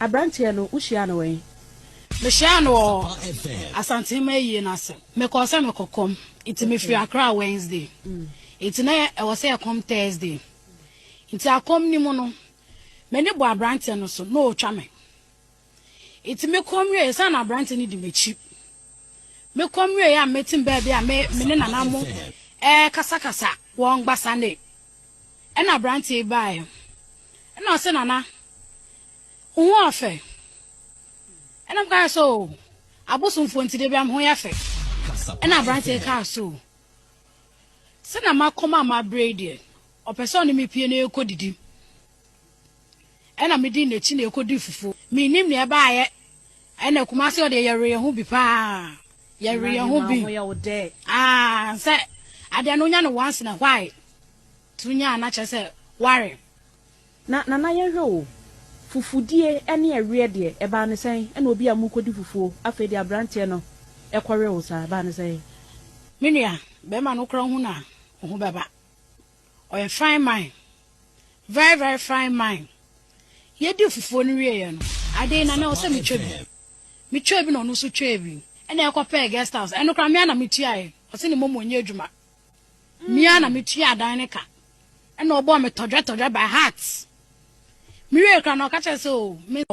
Abranteɛ no wo hyiaa no wɛn? Me hyiaa no wɔ Asantehema ayie no ase. Me kɔɔ sɛ me kɔ kɔm nti me firi Accra Wednesday nti na ɛwɔ sɛ yɛ kɔm Thursday nti akɔm no mu no m'ani bɔ abranteɛ no so na ɔretwa me nti me kɔm wie sɛ na abranteɛ no di m'akyi me kɔm wie a metim baabi a me me ne nana mo ɛɛkasakasa wɔn gbasa ne ɛna abranteɛ yi baeɛ ɛna ɔsɛ nana Wo ho ɔfɛ. Ɛna mekaa sɛ o, abosomfoɔ nti da biara me ho yɛ fɛ. Ɛna aberanteɛ yi kaa sɛ o, sɛnea makɔm a mabrɛ yi deɛ, ɔpɛ sɛ ɔne me pue na yɛkɔdidi. Ɛna medii n'akyi na yɛkɔdii fufuo. Mennim nea ɛbaeɛ. Ɛna Kumasi hɔ deɛ yɛwe yɛn ho bi paa. Yɛwe yɛn ho bi. Ah, sɛ adeɛ no wonya no once in a while. Nti wonya a na kyerɛ sɛ ware. Na Nana yɛnhwɛ o, fufudie ne ɛweɛ deɛ, ɛbaa no sɛn? Ɛna obi a morekɔdi fufuo, afei deɛ abranteɛ no kɔwe wo saa, ɛbaa no sɛn? Me nua, bɛrima no koraa hu no a, wo ho bɛba. Ɔyɛ fine man, very very fine man. Yɛdii fufuo no wieeɛ no, adeɛ yi Nana ɛwɔ sɛ metwa bi. Metwaa bi na ɔno nso twaa bi. Ɛna yɛkɔpɛɛ guest house, ɛno koraa me ara na metuaeɛ. Ɔse ne momo nyɛ adwuma. Me ara na metua adan no ka. Ɛna ɔbɔɔ me tɔdwɛtɔdwɛ by heart. Me wiee koraa na ɔka kyerɛ sɛ o me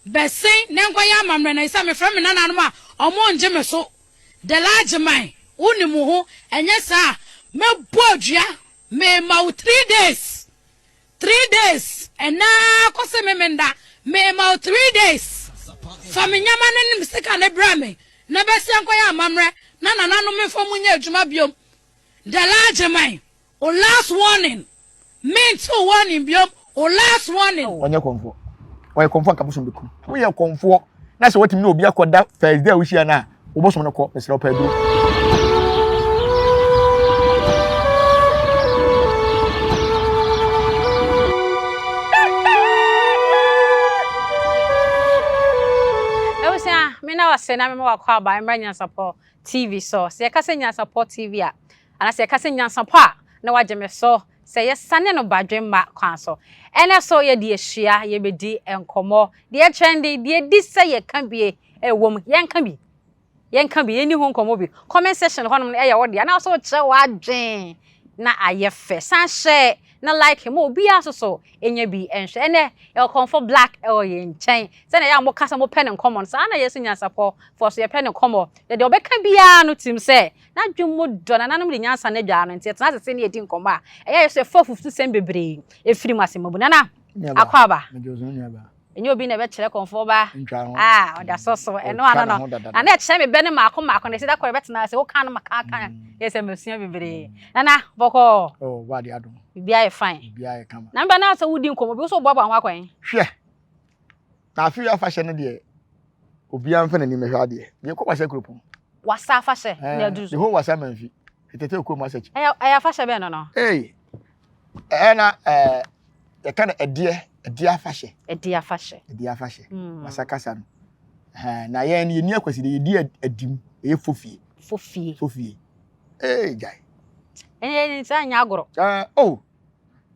bɛsen na nkɔyɛ amammerɛ na sɛ mefrɛ me nananom a ɔmo ngye me so. Dela Agyeman, wonim wo ho, ɛnyɛ saa a mɛbɔ adua, mema wo three days, three days, ɛnɛ ara kɔsi Memenda, mema wo three days, fa me nneɛma no ne me sika no brɛ me na bɛsen nkɔyɛ amammerɛ na nananom mfa mu nyɛ adwuma biom. Dela Agyeman, Wo last warning Mente wo warning biom Wo last warning. Ɔnyɛ kɔmfoɔ. Ɔyɛ kɔmfoɔ anka bosom bɛku. Woyɛ kɔmfoɔ na sɛ watumi ne obi akɔda first day a wohyia no a, wo bosom no kɔ. Mesrɛ wo pɛ aduro. Abusua, me na wase na mema wakɔ aba mmra Nyansapɔ TV so. Sɛ yɛka sɛ Nyansapɔ TV a, Anaasɛ yɛka sɛ nyansapɔ a, na wagye me so sɛ yɛsane no badwemma kwan so. Ɛnnɛ so yɛde ahyia, yɛbɛdi nkɔmmɔ. Deɛ ɛtrɛnde, deɛ ɛdi sɛ yɛka bi wɔ mu, yɛnka bi. Yɛnka bi, yɛnni ho nkɔmmɔ bi. Comment section hɔnom no ɛyɛ wo dea, na wo nso wokyerɛ w'adwene na ayɛ fɛ. San hyɛ na like ma obiara nso so ɛnya bi nhwɛ. Ɛnnɛ yɛwɔ Kɔmfɔ Black ɛwɔ yɛn nkyɛn. Sɛdeɛ ɛyɛ a moka sɛ mopɛ ne nkɔmmɔ no, saa na yɛn nso nyansapɔfoɔ nso yɛpɛ ne nkɔmmɔ. Na deɛ ɔbɛka biara no tim sɛ N'adwene mu dɔ, nananom de nyansa no adwaa no, nti yɛtena ase se ne yɛdi nkɔmmɔ a, ɛyɛ a yɛso yɛfa afutusɛm bebree firi mu ase mmabu. Nana, akwaaba. Ɛnyɛ obi na ɛbɛkyerɛ kɔmfoɔ ba. Ah, ɔda so so. Ɛno ano no. Na na ɛkyerɛ me bɛ no mmaako mmaako no, ɛsɛ da koro yɛbɛtena ase, woka no maka aka, yɛ sɛ masua bebree. Nana, bɔkɔɔ. Oh, ba de adom. Biribiara yɛ fine. Biribiara yɛ kama. Na meba na sɛ wodi nkɔmmɔ bi, wo so woboaboa ho akwan. Hwɛ, na afe afahyɛ no deɛ, obiara mfa n'ani mmɛhwɛ adeɛ. Yɛkɔ wahyɛ kuropɔn. Wasa afahyɛ na aduru so. The whole wasa manfi. Etete okurom asakyi. Ɛyɛ ɛyɛ afahyɛ bɛn no no? Ee. Ɛyɛ na ɛɛ yɛka no ɛdeɛ ɛdeɛ afahyɛ. Ɛdeɛ afahyɛ. Ɛdeɛ afahyɛ. Mm. Wasa kasa no. Ɛɛ na yɛn yɛni akwasi de yɛdi adim ɛyɛ fofie. Fofie. Fofie. Ee gyae. Ɛnyɛ ɛnyɛ sɛ anyɛ agorɔ. Ɛɛ oh.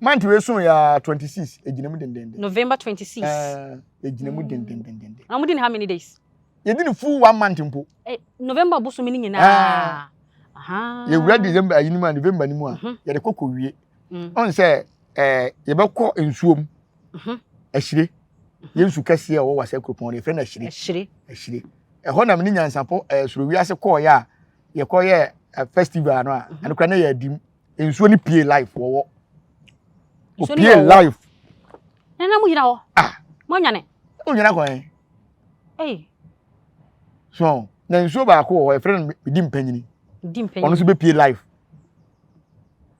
Month wei so ya 26 egyina mu dendenden. November 26. Ɛɛ egyina mu dendendenden. Na mo di ne how many days? Yɛdi ne full one month mpo. Eh, November bosomi no nyinaa. Ah. Yɛwura December ayi no mu a November no mu a mhm. yɛde kɔ kɔwie. Mm. Ɔn sɛ ɛɛ yɛbɛkɔ nsuom mhm. ahyire mhm. yɛn nsu kɛseɛ a ɛwɔ wasa kuropɔn no yɛfrɛ no ahyire. Ahyire. Ahyire. Ɛhɔ na me ne nyansapɔ ɛɛ soro wiase kɔɔyɛ a yɛkɔyɛ festival no a ɛno koraa na yɛ adim. Nsuo no pie life wɔwɔ. Opie life. Nana mo gyina hɔ. Ah. Mo anyane. Mo gyina kwan. Ei. So na nsuo baako wɔ hɔ yɛfrɛ no di mpanyini. Di mpanyini. Ɔno nso bɛpie life.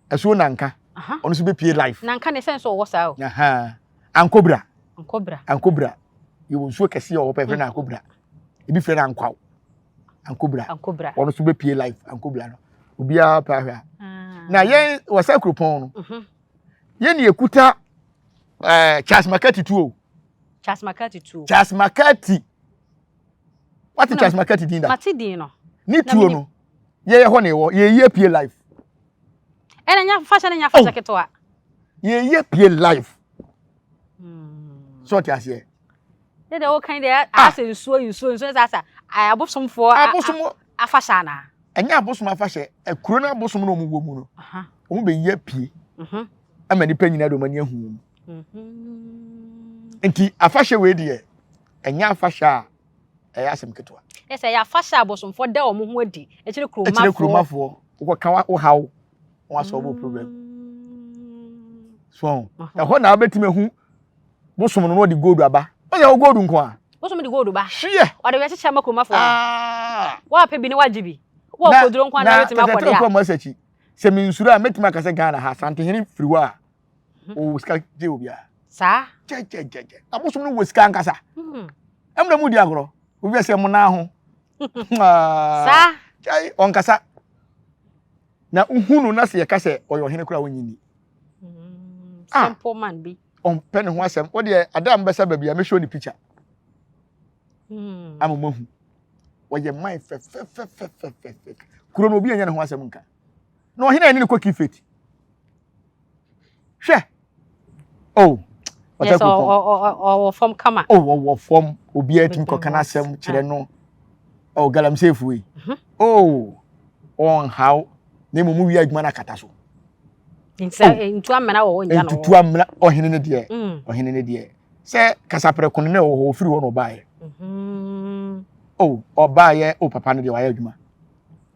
Asuo nanka. Ɔno nso bɛpie life. Nanka ne sɛ nso ɔwɔ saa o. Ankobra. Ankobra. Ankobra. Yɛwɔ nsuo kɛseɛ wɔ hɔ pɛ yɛfrɛ no ankobra. Ebi frɛ no ankwaw. Ankobra. Ankobra. Ɔno nso bɛpie life ankobra no. Obiara pɛ ahwɛ a. Ah. Na yɛn wɔ sɛ kuropɔn no. Mhm. Yɛn ni ekuta ɛɛ eh, Charles Makati tuo. Charles McCarthy tuo. Charles McCarthy. Wate Charles McCarthy din da? Mate din no. Ne tuo no. Yɛyɛ hɔ na ɛwɔ. Yɛyi apue life. Ɛna nya fahyɛ ne nya fahyɛ oh. ketewa. Yɛyi apue life. Hmm. So ɔte aseɛ. Ne deɛ wokan deɛ asɛ nsuo nsuo nsuo sɛ asɛ abosomfoɔ abosom afahyɛ anaa? Ɛnyɛ abosom afahyɛ, kuro no abosom na wɔn wɔ mu no, wɔn bɛyi apue mhm. ama nipa nyinaa de wɔn ani ahu wɔn. Mhm. Nti afahyɛ wei deɛ ɛnyɛ afahyɛ a ɛyɛ asɛm ketewa. Ɛsɛ ɛyɛ afahyɛ a abosomfoɔ da wɔn ho adi ɛkyerɛ kuromafoɔ. Ɛkyerɛ kuromafoɔ wokɔka wo haw wɔn asɔ wo problem. Mm. So ɛhɔ na wobɛtumi ahu bosom no na ɔde gold aba. Ɔyɛ wo gold nko a. Bosom de gold ba. Hweɛ. Ɔde bɛ kyekyɛ ma kuromafoɔ. Ah. Wɔapɛ bi ne wagye bi. Wɔ koduro nko a na wobɛtumi akɔ de a. Na tɛtɛtɛ kɔ mu asakyi. Sɛ mensuro a mɛtumi aka sɛ Ghana ha Asantehene firi hɔ a ɔwɔ sika gye obiara. Saa. Kyɛkyɛkyɛkyɛ. Na bosom no wɔ sika ankasa. Hmm. Ɛmu na mu di agorɔ. Obi bɛ sɛ mo nan ho. Saa. Kyɛe ɔnkasa. Na wohu no na sɛ yɛka sɛ ɔyɛ ɔhene koraa wonyi ni. Hmm, ah. Simple man bi. Ɔmpɛ ne ho asɛm. Wo deɛ ada a mbɛsa baabi a mɛhyɛ ne picture. Hmm. Ama mahu. Ɔyɛ man fɛfɛfɛfɛfɛfɛ. Kuro no obi anya ne ho asɛm nka. Na ɔhene a ɛne ne kɔ kifeti. Hwɛ. Oh. Yes, ɔwɔ fam kama. Oh, ɔwɔ fam. Obiara tumi kɔka n'asɛm kyerɛ no. Oh, galamseyfo yi. Mhm. Oh, ɔnhaw. Na mmom wia adwuma no akata so. Nti oh. eh, ntu amena wɔ hɔ ngya no. Ntutu amena ɔhene ne deɛ. Mm. Ɔhene ne deɛ. Sɛ kasaprɛko no na ɛwɔ hɔ ofiri hɔ na ɔbaeɛ. Mhm. Oh, ɔbaeɛ oh papa no deɛ wayɛ adwuma.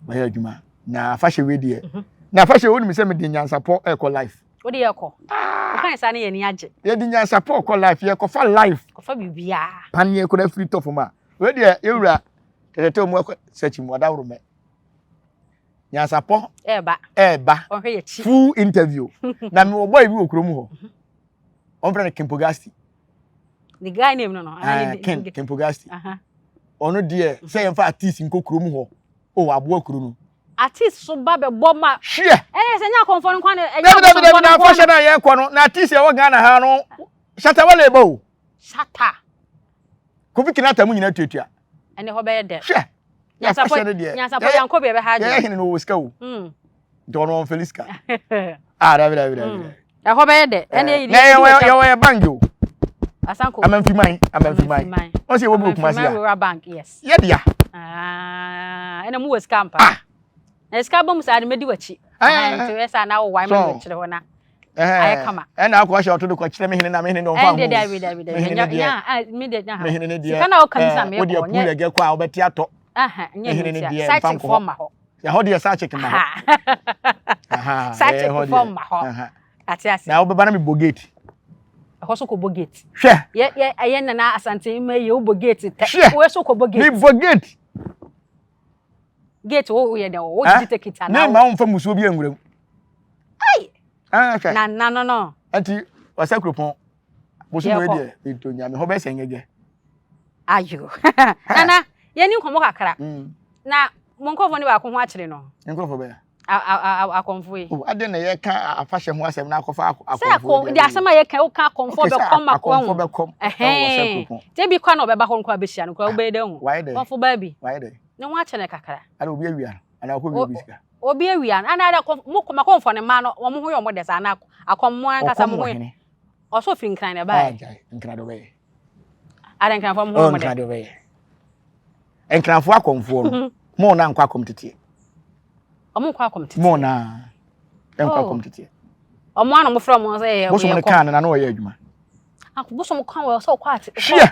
Wayɛ adwuma. Na afahyɛ wei deɛ. Mhm. Na afahyɛ wonim sɛ mede nyansapɔ ɛkɔ life. Wode yɛ kɔ. Wokae saa ne yɛn ani agye. Yɛde nyansapɔ kɔ life, yɛkɔfa life. Kɔfa biribiara. Paneɛ koraa firi tɔ fam a. Wei deɛ yɛwura tɛtɛtɛ mu akɔ search mu adaworo mɛ. Nyansapɔ ɛɛba. Ɛɛba. Ɔhwɛ yɛ akyi. Full interview. Na mewɔ boy bi wɔ kurom hɔ. Wɔn frɛ no Kempogasti. The guy name no no. Ah, Ken Kempogasti. Ɔno deɛ sɛ yɛmfa artist nkɔ kurom hɔ. O aboa kuro no. Artist so ba bɛ bɔ ma. Hwɛ. Ɛyɛ sɛ nyɛ akɔnfɔ no nkwa na ɛnyɛ akɔnfɔ no nkwa. Dabi dabi afahyɛ na yɛkɔ no na artist ɛwɔ Ghana ha no Shatta Wale ba o. Shatta. Kofi Kinata mu nyinaa tuatua. Ɛne hɔ bɛyɛ dɛ. Hwɛ. Nyansapɔ no deɛ. Nyansapɔ yankɔ bi ɛbɛ ha adwene. Yɛyɛ hene no wɔ sika o. Mm. Nti ɔno ɔnfɛli sika. Ah dabi dabi dabi. Mm. Ɛhɔ bɛyɛ dɛ. Ɛne eyi deɛ. Na yɛwɔ yɛ bank o. Asanko. Amanfiman amanfiman. Wɔn sɛ yɛwɔ bi wɔ Kumasi a. Rural bank yes. Yɛ dea. Ah ɛna mu wɔ sika mpa. Ah. Na sika bɔ mu saa de mɛdi w'akyi. Nti yɛ saa na awɔ ma mi kyerɛ hɔ na. Ayɛ kama. Ɛna akɔ ahyɛ ɔto de kɔ kyerɛ me hene na me hene de ɔnfa ho. Ɛnde dabi dabi dabi. Me hene deɛ. Me deɛ nya ha. Me hene ne deɛ. Sika na ɔka mi sa me kɔ. Wo deɛ pool ɛgɛ kɔ a wobɛte atɔ. Me hene ne deɛ mfa nkɔ hɔ. Ɛhɔ deɛ saa chicken ma hɔ. Saa chicken fɔ ma hɔ. Ate ase. Na wobɛba na mebɔ gate. Ɛhɔ so kɔbɔ gate. Hwɛ. Yɛ yɛ ɛyɛ nana asante ma yɛ wobɔ gate tɛ. Hwɛ. Woyɛ so kɔbɔ gate. Mebɔ gate. Gate wo yɛ dɛ wo gyigyi tekiti anaa. Ne ma wo nfa musuo bi anwura mu. Ai. Ah hwɛ. Na na no no. Nti wasa kuropɔn. Bosom wei deɛ meto nyame hɔ bɛyɛ sɛ ngɛgɛ. Ayo. Nana, yɛni nkɔmmɔ kakra. Mm. Na mo nkurɔfoɔ ne baako ho akyere no. Nkurɔfoɔ bɛyɛ. Akɔmfoɔ yi. Oh, adɛn na yɛka afahyɛ ho asɛm na akɔfa akɔmfoɔ Sɛ akɔ de asɛm a yɛka woka akɔmfoɔ bɛkɔm ma akɔmfoɔ bɛkɔm ɛwɔ sɛ kuropɔn. Gye bi kwa na ɔbɛba hɔ nkɔ abɛhyia no kora wobɛyɛ dɛ hu. Wayɛ dɛ. Kɔmfo baa bi. Wayɛ dɛ. Ne ho akyɛ no kakra. Ana obi awia no ana ɔkɔ wia obi sika. Obi awia no ana ada mo makɔmfoɔ ne mmaa no wɔn ho yɛ wɔn dɛ saa ana akɔmmoa ankasa mo ho yɛ. Ɔsɛ ofiri nkran na ɛbaeɛ. Ah, gyae nkran de ɔbɛyɛ. Ada nkranfoɔ mo ho mo dɛ. Nkran de ɔbɛyɛ. Nkranfoɔ akɔmfoɔ no mo na nkɔ akɔm teteɛ. Ɔmo nkɔ akɔm teteɛ. Mo na nkɔ oh. akɔm teteɛ. Ɔmo ano mo frɛ ɔmo sɛ ɛyɛ. Bosom ne kan na na ɔyɛ adwuma. Bosom kan wɔ sɛ ɔkɔ ate. Hwɛ.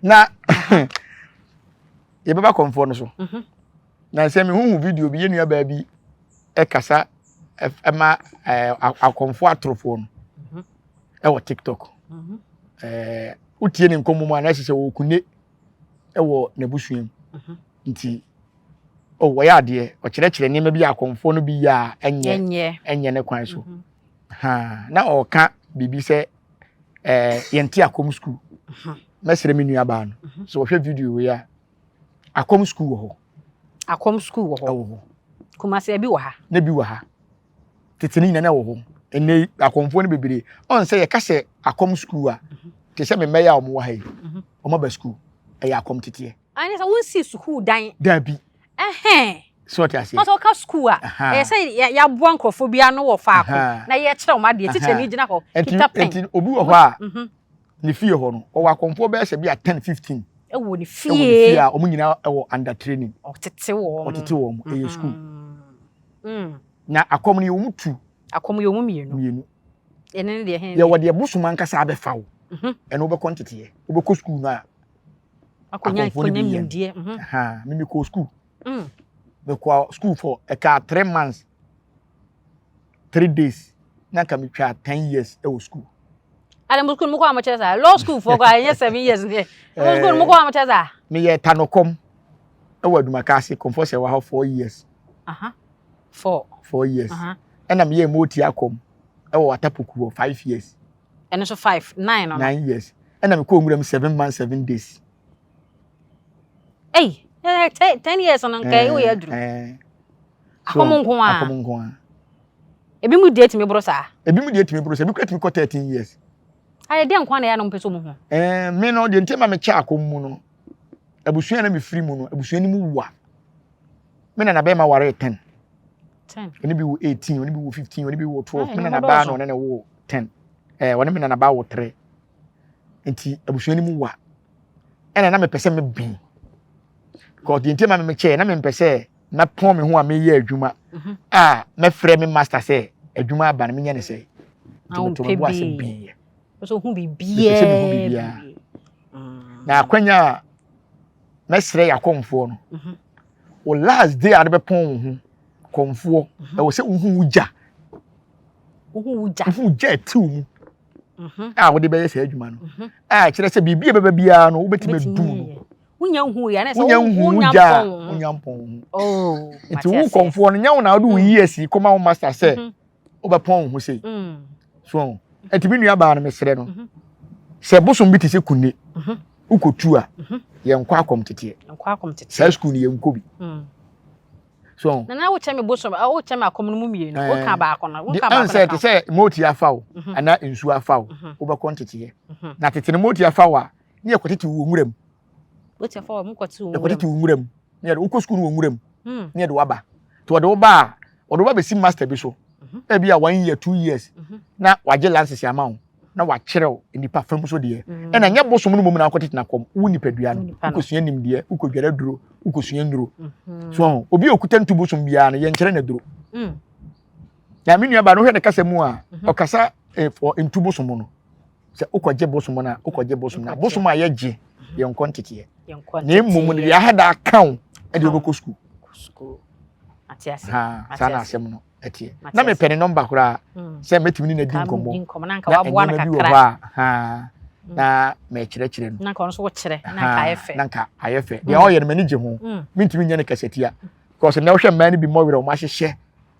Na yɛbɛba kɔmfoɔ no so. Mhm. Na sɛ mehuhu video bi yɛ nua baa bi ɛkasa ɛma ɛɛ akɔmfoɔ atorofoɔ no mhm. ɛwɔ tiktok mhm. ɛɛ wotie ne nkɔmmɔ mu a na ɛsɛ sɛ wɔkune ɛwɔ n'abusua mu mhm. nti oh wɔyɛ adeɛ ɔkyerɛkyerɛ nneɛma bi a akɔmfoɔ no bi yɛ a ɛnyɛ ɛnyɛ ne kwan so ha na ɔka biribi sɛ ɛɛ yɛnte akɔm sukuu mɛsrɛ me nua baa no sɛ ɔhwɛ video wei a Akɔm sukuu wɔ hɔ. Akɔm sukuu wɔ hɔ. Ɛwɔ hɔ. Kumasi ebi wɔ ha. Na ebi wɔ ha. Tete ne nyinaa na ɛwɔ hɔ. Ɛnɛ yi akɔmfoɔ no bebree. Ɔn sɛ yɛka sɛ akɔm sukuu a, mhm. te sɛ me mmɛyɛ a wɔn wɔ ha yi, mhm. wɔn aba sukuu. Ɛyɛ akɔm teteɛ. Ɛne sɛ wonsi sukuu dan. Dabi. Ɛhɛn. So ɔte aseɛ. Ɔsɛ ɔka sukuu a, ɛyɛ sɛ yɛaboa nkurɔfoɔ bi ano wɔ faako na yɛkyerɛ wɔn adeɛ. Tikya ni gyina hɔ, kita pɛn. Nti obi wɔ hɔ a, mhm. Ne fie hɔ no, ɔwɔ akɔmfoɔ bɛyɛ sɛ bi a 10, 15. Ɛwɔ ne fie. Ɛwɔ ne fie a wɔn nyinaa ɛwɔ under training. Ɔtete wɔn. Ɔtete wɔn. Ɛyɛ school. Na akɔm no yɛ wɔn tu. Akɔm yɛ wɔn mmienu. Mmienu. Ɛne ne deɛ hɛn. Yɛwɔ deɛ bosom ankasa abɛfa wo. Ɛno wobɛkɔ nteteɛ. Wobɛkɔ school no a. Akɔnya akɔnya nimdeɛ. Ha, me mekɔ school. Mekɔ school for ɛka 3 months. 3 days. Na nka metwa 10 years ɛwɔ school. Ada mo school mo kɔ amokyɛ saa. Law school for kɔ ɛnyɛ 7 years deɛ. Mo school mo kɔ amokyɛ saa. Meyɛ tanɔkɔm ɛwɔ Adumaka ase kɔmfɔ sɛ wɔ hɔ 4 years. Aha. 4. 4 years. Ɛna meyɛ moti akɔm ɛwɔ Watapoku hɔ 5 years. Ɛno so 5, 9 no. 9 years. Ɛna mekɔ nwura mu 7 months 7 days. Ei, 10 years no nka wo yɛ aduru. Akɔm nko a. Akɔm nko a. Ebi mu deɛ tumi boro saa. Ebi mu deɛ tumi boro saa. Ebi kura tumi kɔ 13 years. Ayɛ deɛ nko na yɛ no mpɛ so mu ho. Me no deɛ nti ma me kyɛ akɔm mu no. Abusua na me firi mu no, abusua ni mu wa. Me na na bɛma ware 10. 10. Oni bi wo 18, oni bi wo 15, oni bi wo 12. Me na na ba no ne wo 10. Oni me na na ba wo 3. Nti abusua ni mu wa. Ena na me pese me bin. Because the nti ma me kyɛ na me pese na pon me ho a me ye adwuma. Ah, me frɛ me master sɛ adwuma aba na me nya ne sɛ. Nti me bo ase bin. So hu bibia. Na akwanya mesrɛ yakomfo no. O last day a be pon ho komfo e wo sɛ wo hu gya. Wo hu gya. Wo hu gya ti mu. Ah, wo de be yɛ sɛ adwuma no. Ah, kyerɛ sɛ bibia be bia no wo betime dum no. Wonya hu ya na sɛ wonya gya, wonya mpon ho. Oh, nti wo komfo no nya wo na wo de wo years koma wo master sɛ wo be pon ho sei. So, enti me nua ba no mesrɛ no. Sɛ bosom bi te sɛ kunne. Ukotu a yɛnkɔ akɔm teteɛ. Nkɔ akɔm teteɛ. Saa school no yɛnkɔ bi. So, na na wo kyɛ me bosom, wo kyɛ me akɔm no mu mmienu. Wo ka baako no, wo ka baako. Sɛ te sɛ moti afa wo, ana nsu afa wo, wo bɛkɔ nteteɛ. Na tete no moti afa wo a, ne yɛkɔtete wo nwuram. Moti afa wo, mokɔte wo nwuram. Yɛkɔtete wo nwuram. Ne yɛde wokɔ school no wɔ nwuram. Ne yɛde waba. To wɔde wo ba a, wɔde wo ba bɛsi master bi so. Ebi a 1 year, 2 years. Na wagye license ama wo. Na wakyerɛw nipa fam so deɛ. Ɛna nyɛ bosom no mom na akɔtete na kɔm. Wo nipa dua no. Wokosua nimdeɛ, wokɔdware aduro, wokosua nnuro. So obi okuta ntu bosom biara no yɛnkyerɛ na duro. Na me nua ba no hwɛ ne kasa mu a, ɔkasa for ntu bosom no. Sɛ wokɔgye bosom na wokɔgye bosom na bosom a yɛgye yɛnkɔ nteteɛ. Na mmom no deɛ ahada aka wo ɛde wobɛkɔ school. School. Ate ase. Ha, saa na asɛm no. Etie. Na me pɛ ne number koraa sɛ metumi ne na di nkɔmmɔ. Na nka waboa no kakra. Ha. Na me kyerɛkyerɛ no. Na nka ɔno so wo kyerɛ na nka ayɛ fɛ. Na nka ayɛ fɛ. Deɛ ɔyɛ no m'ani gye ho. Mentumi nyɛ ne kasatia. Because na wohwɛ mmaa no bi mmɔwerɛ ɔmo ahyehyɛ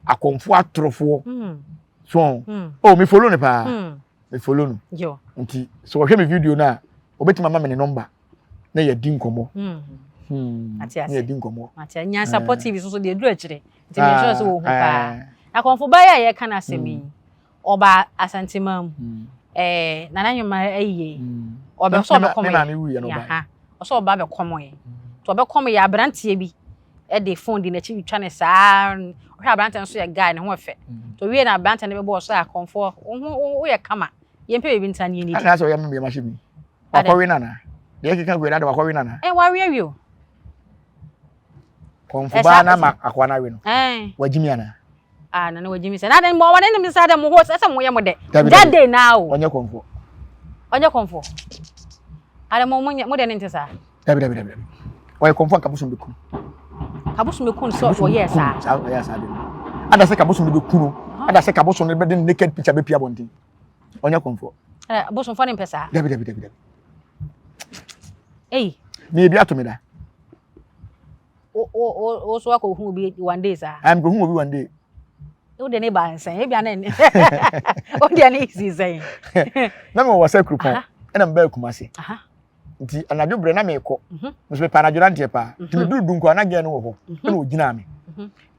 akɔmfo atorofoɔ. So, oh me follow ne paa. Me follow no. Nti so wɔhwɛ me video no a, obetumi ama me ne number na yɛdi nkɔmmɔ. Na yɛdi nkɔmmɔ. Ate Nyansapɔ TV so so deɛ duru akyire. Nti me sure sɛ wo hu paa. Akɔmfo ba yɛ yɛ ka na asɛm yi. Ɔba Asantema mu. Nana Nyoma ayiye. Ɔbɛ so ɔbɛkɔm yɛ. Ɔso ɔba bɛkɔm yɛ. To ɔbɛkɔm yɛ abranteɛ bi. E de phone di n'akyi twa ne saa. Ɔhwɛ abranteɛ nso yɛ guy ne ho ɛfɛ. To wie na abranteɛ ne bɛbɔ ɔso akɔmfo. Wo ho wo yɛ kama. Yɛmpɛ biribi nta ne yɛnidi. Ana sɛ ɔyɛ me ma hye bi. Wakɔwe nana. Deɛ keka gu na de wakɔwe nana. Wawe awie o. Kɔmfo ba na ma akwa na we no. Wagimi ana. Ah, na na wagimi sɛ. Na de mo wɔne ne sɛ de mo ho sɛ mo yɛ mo de. That day now. Ɔnyɛ kɔmfo. Ɔnyɛ kɔmfo. Ada mo mo de ne nte saa. Dabi dabi dabi. Ɔyɛ kɔmfo anka bosom beku. Kabosom beku so ɔyɛ saa. Saa ɔyɛ saa de. Ada sɛ kabosom beku no. Ada sɛ kabosom ne bɛde naked picture bepia bonten. Ɔnyɛ kɔmfo. Bosom fo ne mpɛ saa. Dabi dabi dabi dabi. Ei. Me bi ato me da. Wo so akɔ hu obi one day saa. I'm go hu obi one day. Wo de ne ba nsen. Ebi ana ne. Wo de ne isi sɛn. Na me wɔ sɛ krupon. Ɛna me ba Kumase. Nti anadwo bre na me kɔ. Me so me pa anadwo na ntie pa. Nti me duru dunko ana gɛ no wɔ hɔ. Ɛna ogyina me.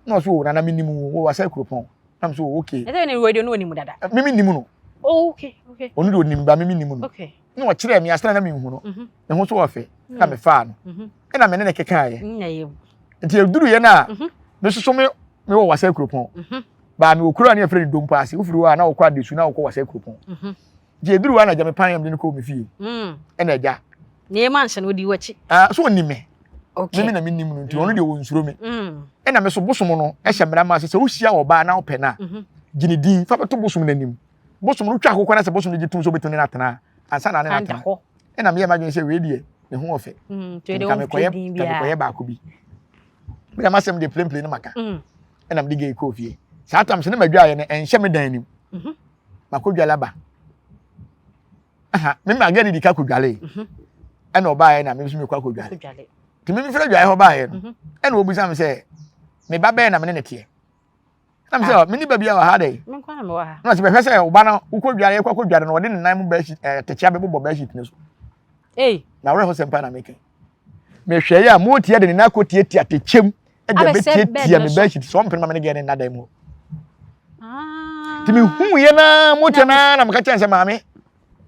Na ɔso na na me nim wo wɔ sɛ krupon. Na me so okay. Ɛsɛ ne radio no onim dada. Me me nim no. Oh okay okay. Onu de onim ba me me nim no. Okay. Na ɔkyerɛ me asena na me hu no. Ne ho so ɔfɛ. Na me fa no. Ɛna me ne ne keka yɛ. Nti eduru yɛ na me soso me me wɔ wasa kuropɔn. Ba me okura ne afrɛ ne dompa ase. Wofiri hɔ a na wokɔ adesu na wokɔ wasa kuropɔn. Nti eduru hɔ na agya me pan yam de no kɔɔ me fie. Mm. Ɛna agya. Nneɛma nhyɛ no odi w'akyi. Ah, so ɔnim me. Okay. Me na menim no nti ɔno mm. deɛ ɔnsuro me. Mm. Ɛna me so bosom no ɛhyɛ mmara ma sɛ sɛ wohyia ɔbaa na wopɛ no a, mm-hmm. gye ne din fa bɛto bosom no anim. Bosom no wotwa akokɔ na sɛ bosom no gye tom sɛ wobɛtumi ne no atena ansa na ne no atena. Ɛna meyɛ m'adwene sɛ wei deɛ ne ho ɔfɛ. Mm, nka mekɔyɛ baako bi. Me na m'asɛm deɛ plenplen no maka. Ɛna mede gay kɔɔ fie. Saa tam sɛ ne madwaeɛ no ɛnhyɛ me dan anim. Mm-hmm. Makɔdwale aba. Aha, me ma gay no di ka kɔdwale. Mm-hmm. Ɛna ɔbaeɛ na me nso mekɔ akɔdwale. Nti me mefrɛ dwaeɛ hɔ baeɛ no, mm-hmm. ɛna ɔbisa me sɛ me ba bɛɛ na me ne ne teɛ. Na me sɛ ah. me ne ba bi a wɔ ha dɛ. Na ɔsɛ bɛhwɛ sɛ ɔba no wokɔ dware yɛkɔ akɔdware no ɔde ne nan mu bɛhyit ɛɛ tɛkyɛ abɛbobɔ bɛhyit no so. Na wɔrɛ hɔ sɛ mpa na meka. Mehwɛ yɛ a motia de ne nan akɔ tiatia atɛkyɛm de abɛtiatia me bɛhyit sɛ ɔmpene ma me ne gɛɛ ne nna dan mu hɔ. Nti mehu yɛ na motia na na meka kyɛn sɛ maame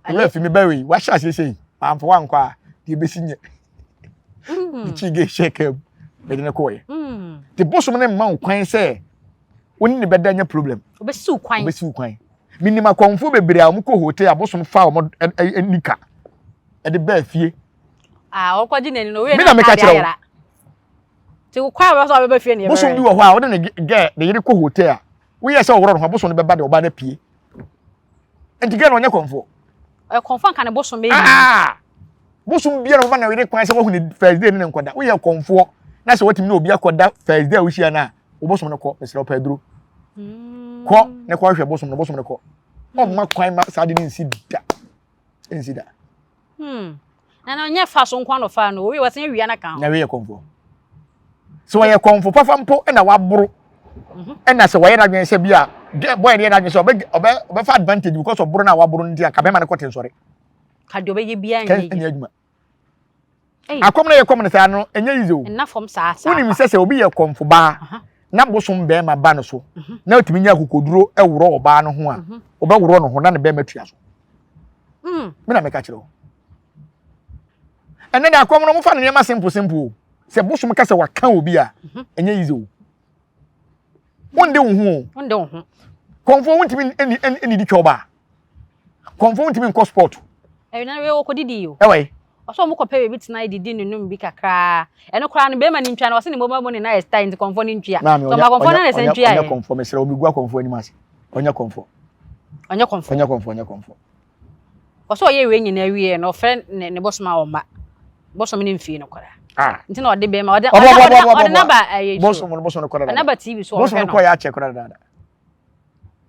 ewura fi me ba wei wahyɛ aseɛ sei mamfa wankɔ a deɛ ɛbɛsi nyɛ. Mekyi gɛ hyɛ kaa mu mede no kɔɔyɛ. Nti bosom ne mma wo kwan sɛ wo ne ne bɛda nya problem. Obɛsiw kwan. Obɛsiw kwan. Menim akɔmfoɔ bebree a wɔkɔ hotel a bosom fa wɔn nika ɛde baa fie. Ah, ɔkɔgye n'ani no, owie na ataade ayera. Ti wo kwan a wɔbɛba fie ne yɛbɛrɛ. Bosom bi wɔ hɔ a wɔde ne gɛ ne yere kɔ hotel a woyɛ sɛ ɔworɔ ne ho bosom no bɛba de ɔbaa no apue. Nti gɛ no ɔnyɛ kɔmfoɔ. Ɔyɛ kɔmfoɔ nka ne bosom bɛyi. Ah! Bosom biara ɔbɛma ne yere kwan sɛ wahu ne first day ne ne nkɔda. Woyɛ kɔmfoɔ na sɛ watumi ne obi akɔda first day a wohyia no a, wo bosom no kɔ mesrɛ wo pɛ aduro. Hmm. Kɔ ne kɔhwɛ bosom no bosom no kɔ. Ɔmma kwan ma saa de ne nsi da. Nsi da. Hmm. Na na ɔnyɛ fa so nko na ɔfaa no. Owie wɔsan awia no ka ho. Na wei yɛ kɔmfoɔ. Sɛ ɔyɛ kɔmfo fafa mpo na waboro mhm. ɛna sɛ wɔyɛ n'adwene sɛ bi a bɔyɛ no yɛ n'adwene sɛ ɔbɛ ɔbɛ ɔbɛfa advantage because ɔboro no a waboro no nti a ka bɛrima no kɔte nsɔre. Ka deɛ ɔbɛyɛ biara nyɛ yie. adwuma. Akɔm na yɛ kɔm no saa no ɛnyɛ easy o. Nna fam saa saa. Wonim sɛ sɛ obi yɛ kɔmfo baa na bosom bɛrima ba no so mhm. na otumi nya akokoduro ɛworɔ ɔbaa no ho a mhm. ɔbɛworɔ no ho na ne bɛrima tua so. Mm. Me na meka kyerɛ wo. Ɛnɛ de akɔm no mofa no nneɛma simple simple o. Sɛ bosom ka sɛ waka obi a mhm. ɛnyɛ easy o. Wonde wo ho o. Wonde wo ho. Kɔmfo wontumi ɛni di twɛ ɔbaa. Kɔmfo wontumi nkɔ sport. Ɛyɛ na wei wɔkɔ didi o. Ɛwɔ yi. Ɔsɛ wɔn kɔpɛ baabi tena didi ne nom bi kakraa. Ɛno koraa no bɛrima ne ntwa no ɔsɛ ne mobile money na yɛ style nti kɔmfo ne ntua. Maame ɔnyɛ kɔmfo na ɛsɛ ntua yɛ. Ɔnyɛ kɔmfo mesrɛ wo megu akɔmfo anim ase. Ɔnyɛ kɔmfo. Ɔnyɛ kɔmfo. Ɔnyɛ kɔmfo ɔnyɛ kɔmfo. Ɔsɛ ɔyɛ wei nyinaa wie no ɔfrɛ ne ne bosom a ɔmma. Bosom ne mfie no koraa. Ah. Nti na ɔde bɛrima ɔde ɔde naba ɛyɛ so. Bosom no bosom no kɔ dada. Naba TV so ɔhwɛ no. Bosom no kɔ yɛ akyɛ koraa dada.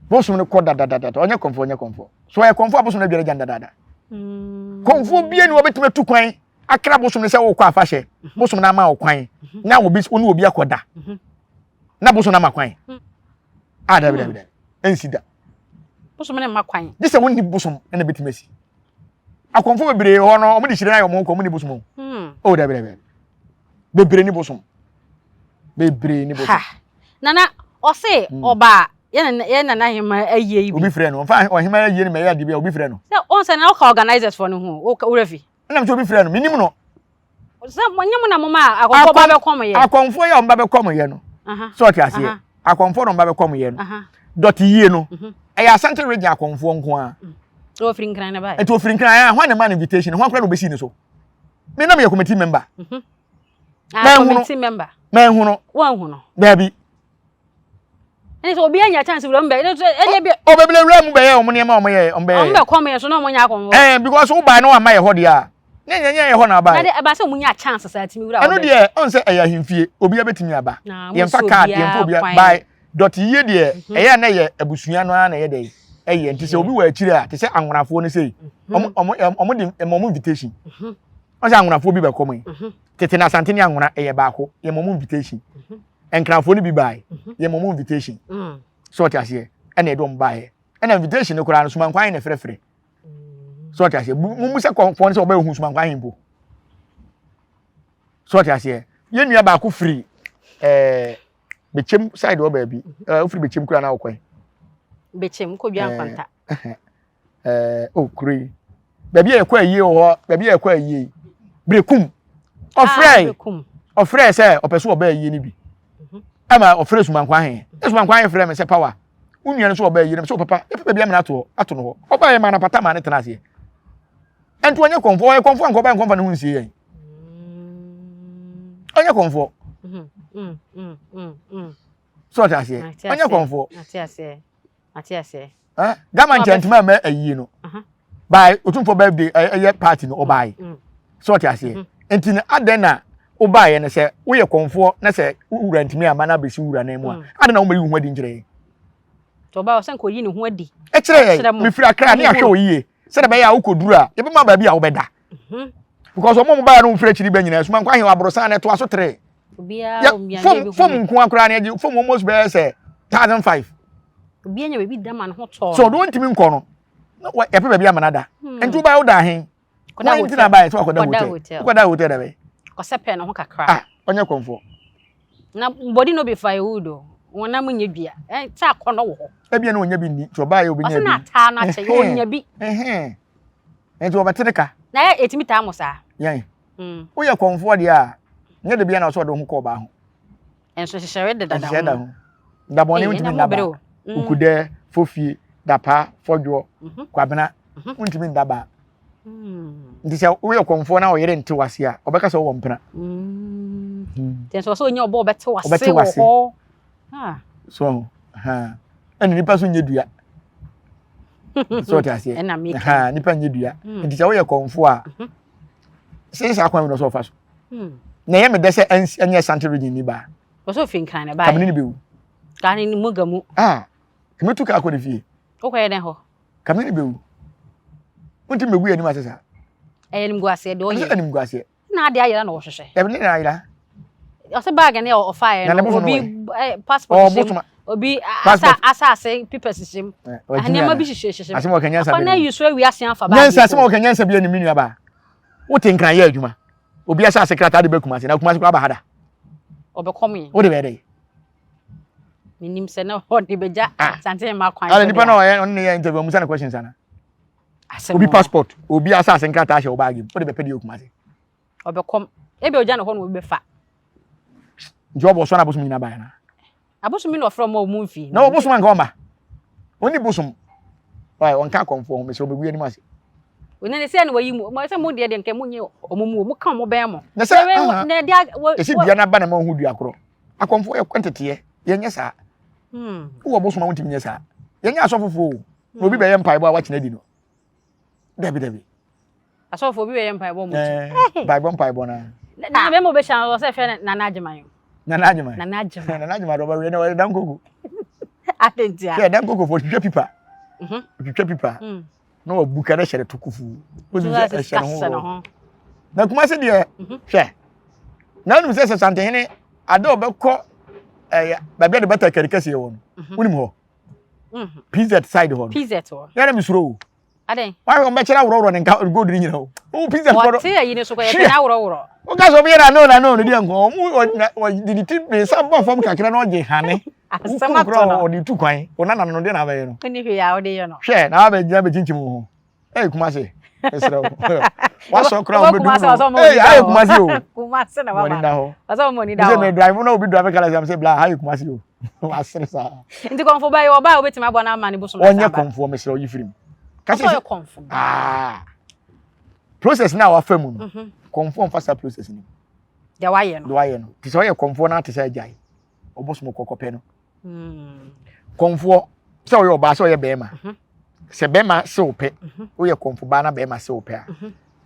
Bosom no kɔ dadadada ɔnyɛ kɔmfoɔ ɔnyɛ kɔmfoɔ so ɔyɛ kɔmfoɔ a bosom no adware gyan dadaada mm. kɔmfoɔ bie ni wɔbɛtumi atu kwan akra bosom no sɛ wokɔ afahyɛ mhm. bosom no ama wo kwan mhm. na obi wo ne obi akɔda mhm. na bosom no ama kwan mm. a dabi dabi dabi ɛnsi da bosom no mma kwan gye sɛ wonni bosom ɛna bɛtumi asi akɔmfoɔ bebree hɔ no wɔde hyire ayɛ wɔn kɔ wɔn ni bosom o hmm. oh dabi dabi bebree ni bosom bebree ni bosom. Nana ɔse hmm. ɔbaa yɛ nana ahema ayie yi bi. Obi frɛ no nfa ɔhema ayie no ma ɛyɛ adeɛ bi a obi frɛ no. Sɛ ɔn sɛ na ɔka organisers fo no ho wura fi. Ɛna sɛ obi frɛ no menim no. Sɛ mo nyɛ mo na mo ma akɔmfoɔ ba bɛkɔm yɛ. Akɔmfoɔ yɛ ɔmo ba bɛkɔm yɛ no. Sɛ ɔte aseɛ akɔmfoɔ na ɔmo ba bɛkɔm yɛ no. Dɔte yie no mhm. ɛyɛ Asante region akɔmfoɔ nko ara. Mm. Ofiri nkran na ba. Nti ofiri nkran a hwan na ma no invitation hwan kora na obesi ne so. Me na meyɛ committee member. Mhm. Ah, committee member. Mɛnhu no. Wɔnhu no. Daabi. Ɛne sɛ obi anya chance wura mu bɛ ɛne bi. O bɛbile wura mu bɛyɛ wɔn nneɛma wɔn yɛ wɔn bɛyɛ. Wɔn bɛ kɔm yɛ so na wɔn nya akɔm. Ɛɛ because wo baa na wɔn ama yɛ hɔ deɛ a ne nyɛ nyɛ yɛ hɔ na aba yɛ. Na de ɛba sɛ wɔn nya chance saa timi wura. Ɛno deɛ ɔn sɛ ɛyɛ ahemfie obi abɛtumi aba. Yɛn fa card yɛn fa obi by dɔte yie deɛ mhm. ɛyɛ na yɛ abusua no ara na ɛyɛ dɛ ɛyɛ nti sɛ obi wɔ akyire a te sɛ anwonafoɔ no sei wɔn wɔn wɔn de ɛma wɔn invitation. Mhm. Wɔn sɛ anwonafoɔ bi bɛ kɔm yi. Mhm. Tete na Asante ne Anwona ɛyɛ baako yɛ mɔmu invitation mhm. Nkranfoɔ no bi baeɛ mhm. yɛ mɔmu invitation mm. so ɔte aseɛ ɛna ɛde wɔn baeɛ ɛna invitation no koraa no sumankwan na ɛfrɛfrɛ mm. so ɔte aseɛ mumu sɛ kɔnfoɔ no sɛ ɔbɛyɛ ohun sumankwan mpo so ɔte aseɛ yɛn nua baako firi ɛɛ bɛkyɛm side hɔ baabi ɛɛ ofiri bɛkyɛm kura na ɔkwan. Bɛkyɛm kodwa nkwanta. ɛɛ o kuro yi baabi a yɛkɔ ayie wɔ hɔ baabi a yɛkɔ ayie yi berekum ɔfrɛ ah, ɔfrɛ sɛ ɔpɛ so ɔbɛ ayie no bi mhm. ɛma ɔfrɛ sumankwa he mhm. sumankwa he frɛ me sɛ power Wo nua no nso ɔbaa yie na sɛ papa yɛpɛ baabi amena ato hɔ ato no hɔ. Ɔbaa yɛ maa no apata maa ne tena aseɛ. Ɛnti ɔnyɛ kɔmfoɔ, ɔyɛ kɔmfoɔ anka ɔbaa nkɔmfa ne ho nsie yɛn. Ɔnyɛ kɔmfoɔ. So ɔte aseɛ? Ɔnyɛ kɔmfoɔ. Gama nkyɛn ntoma mɛ ayie no. By otumfoɔ birthday ɛyɛ party no ɔbae. So ɔte aseɛ? Nti no adɛn na wobaeɛ no sɛ woyɛ kɔmfoɔ na sɛ wura ntumi ama no abɛsi wura nan mu a adɛn na womɛyi wo ho adi nkyerɛ yɛn? Ɔbaa ɔsɛ nka oyi ne ho adi. Ɛkyerɛ yɛn mefiri akra ne ahwɛ wo yie sɛdeɛ ɛbɛyɛ a wokɔduru a yɛbɛma baabi a wobɛda. Mhm. Because ɔmo a ɔmo baeɛ no mfiri akyiri bɛ nyinaa suma nkwa ahemfo aborosan na ɛtoa so tere. Obiara fom fom nko akora ne agye fom almost bɛyɛ sɛ 1005. Obiara nya baabi da ma ne ho tɔɔ. So ɔdo ntumi nkɔ no na yɛpɛ baabi ama no ada. Hmm. Nti wobaeɛ woda ahen? Wɔn nti na baeɛ sɛ wakɔda hotel. Wokɔda hotel da bɛyɛ. Kɔsɛ pɛ ne ho kakra. Ah, ɔnyɛ kɔmfoɔ. Na body no be firewood o. Wɔn nam nyɛ dua. Ɛ sɛ akɔnɔ wɔ hɔ. Ebia na ɔnya bi nni nti ɔbaeɛ obɛnya bi. Ɔsɛ na ataa no akyɛ ɔnya bi. Nti wɔbɛte ne ka. Na yɛ ɛtumi taa mo saa. Yɛn. Mm. Woyɛ kɔnfoɔ deɛ a, nyɛ de bia na ɔsɛ ɔde ho kɔ ɔbaa ho. Nso nhyehyɛre deda da ho. Nhyehyɛre da ho. Da bɔne wontumi nna baa. Mm. Ukudɛ, fofie, dapaa, fɔdwoɔ, mhm. kwabena, mhm. wontumi nda baa. Mm. Nti sɛ woyɛ kɔnfoɔ na ɔyere nte wase a, ɔbɛka sɛ wowɔ mpena. Mm. Nti nso ɔsɛ onya ɔbɔ ɔbɛte wase wɔ hɔ. Ah. So ha. Ɛna nipa so nyɛ dua. So ɔte aseɛ. Ɛna mi ka. Nipa nyɛ dua. Hmm. Nti sɛ woyɛ kɔnfo a. Mhm. Sɛ saa kwan mi na ɔsɛ ɔfa so. Hmm. Na ɛyɛ me dɛ sɛ ɛnyɛ Asante region ni baa. Ɔsɛ ofi nkran na baa. Kamini ni bɛwu. Kaa ni mu gamu. Ah. Kame tu kaa kɔ ne fie. Wokɔ yɛ dɛn hɔ? Kamini ni bɛwu. Wonti mbɛgu yɛ anim ase saa. Ɛyɛ animguaseɛ deɛ ɔyɛ. Ɛyɛ animguaseɛ. Na ade ayera na ɔhwehwɛ. Dabi ne na ayera. Ɔsɛ bag ne ɔfaeɛ no obi eh, passport hyɛ mu obi asa asase papers hyɛ mu nneɛma bi hyehyɛ hyehyɛ mu. Asɛm ɔka nyansa bi. Akɔ na yi so awi ase afa bag. Nyansa asɛm ɔka nyansa bi anim nua ba. Wote nkran yɛ adwuma. Obi asase krataa de bɛ Kumase na Kumase kora ba ha da. Ɔbɛkɔm yi. Wode bɛyɛ dɛ. Menim sɛ na ɔde bɛgya ah. Asante mma kwan. Ala nipa na ɔyɛ ɔne ne yɛ interview ɔmusa ne questions ana. Obi passport, obi asase nkrataa hyɛ wo baage mu, wode bɛpɛ deɛ okuma ase. Ɔbɛkɔm. Ebi ogya ne hɔ na obi bɛfa. Nti ɔbɔ so na abosom nyina baeɛ na. Abosom bi na ɔfrɛ ɔmo a ɔmo mfi. Na ɔbosom anka ɔma. Ɔni bosom. Why ɔnka akɔmfoɔ ho mesrɛ ɔbɛgu anim ase. Ɔne ne sɛ na wayi mu. Mo sɛ mo deɛ deɛ nka mo nye ɔmo mu mo ka ɔmo bɛn mo. Na sɛ na ɛde ɛsi dua na ba na ma ɔho dua korɔ. Akɔmfoɔ yɛ kwanteteɛ yɛnyɛ saa. Hmm. Wowɔ bosom a wontumi nyɛ saa. Yɛnyɛ asɔfofoɔ o. Na obi bɛyɛ mpaebɔ a wakyena di no. Dabi dabi. Asɔfo obi bɛyɛ mpaebɔ mu. Eh, mpaebɔ mpaebɔ na. Na bɛma obi hyɛ wɔ sɛ fɛ Nana Agyeman. Nana Agyeman. Nana Agyeman. Nana Agyeman dɔ bɛwɛ na ɔyɛ dan koko. Adentia. Hwɛ dan koko fo twitwa pipa. Mhm. Twitwa pipa. Mm. Na wabu ka na hyɛ ne to kufu. Wosi sɛ ɛhyɛ ne ho. Na kuma se deɛ mhm. hwɛ. Na wonim sɛ sɛ Santehene ade ɔbɛkɔ ɛyɛ baabi a de bɛta kari kɛseɛ wɔ no. Mhm. Wonim hɔ. Mhm. PZ side hɔ no. PZ hɔ. Yɛrɛ mi suro o. Adɛn? Wahwɛ wɔn bɛkyerɛ aworɔworɔ ne nka gold ne nyina o. O PZ hɔ no. Wɔte ayi ne so kɔ yɛpɛ na aworɔworɔ. O ka sɛ ɔmo yɛ na no na no ne deɛ nko ɔmo ɔde ne ti ne nsa bɔ fam kakra na ɔgye hane. Asɛm ato no. Ɔde tu kwan. O nana no deɛ na abɛyɛ no. Ɔni hwee a ɔde yɛ no. Hwɛ na abɛ gyina bɛkyinkyim wo ho. Ɛyɛ Kumase. Mesrɛ wo. Wasɔ kora wɔn bɛdum no. Ee ayɛ Kumase o. Kumase na waba. Wɔn da hɔ. Ɔsɛ wɔn ani da hɔ. Mesɛ mɛ drive na obi drive kala sɛ mesɛ bla ayɛ Kumase o. Wasere saa. Nti kɔnfo ba yi ɔba a obetumi abɔ n'ama ne bosom. Ɔnyɛ kɔnfoɔ mesrɛ ɔyi firim. Kasi ɔyɛ kɔnfo. Ah. Process na wafa mu no. Mhm. Kɔnfoɔ nfa saa process no. Deɛ wayɛ no. Deɛ wayɛ no. Te sɛ ɔyɛ kɔnfoɔ na ate sɛ agyae. Ɔbosom kɔkɔpɛ no. Hmm. Kɔnfoɔ sɛ ɔyɛ ɔbaa sɛ ɔyɛ bɛrima. Mhm. Sɛ bɛrima se wo pɛ, mhm. woyɛ kɔnfo baa na bɛrima se wo pɛ a,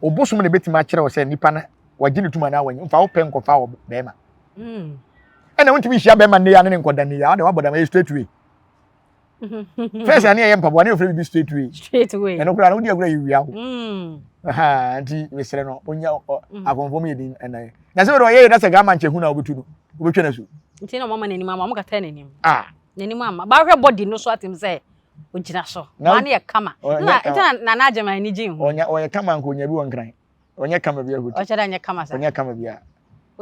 obosom na ebetumi akyerɛ wo sɛ nipa no wagye ne tum anaa wanyi mfa wo pɛ nkɔfa wɔ bɛrima. Hmm. Ɛna wontumi nhyia bɛrima nnɛ yi a ne ne nkɔda nnɛ yi a ɔde wabɔ dam ɛyɛ straight way. First ane ɛyɛ mpaboa ne yɛfrɛ biribi straight way. Straight way. Ɛno koraa no wodi agorɔ yɛ wia wo. Hmm. Nti mesrɛ no onya hmm. akɔmfo mu yɛ din ɛnna yɛ. Na sɛ wɔde ɔyɛ yɛ na sɛ gama nkyɛ hu na wobɛtu no wobɛtwa no asu. Nti na ɔmama n'anim ama ɔmo kata n'anim. Ah. N'anim ama. Bahwɛ body no so atem sɛ ogyina so. Maa no yɛ kama. Na nti na Nana Agyeman ani gye ho. Ɔyɛ kama nka onya bi wɔ nkran. Ɔnyɛ kama bi ahotu. Ɔkyɛ dɛ nyɛ kama sa. Ɔnyɛ kama bi a.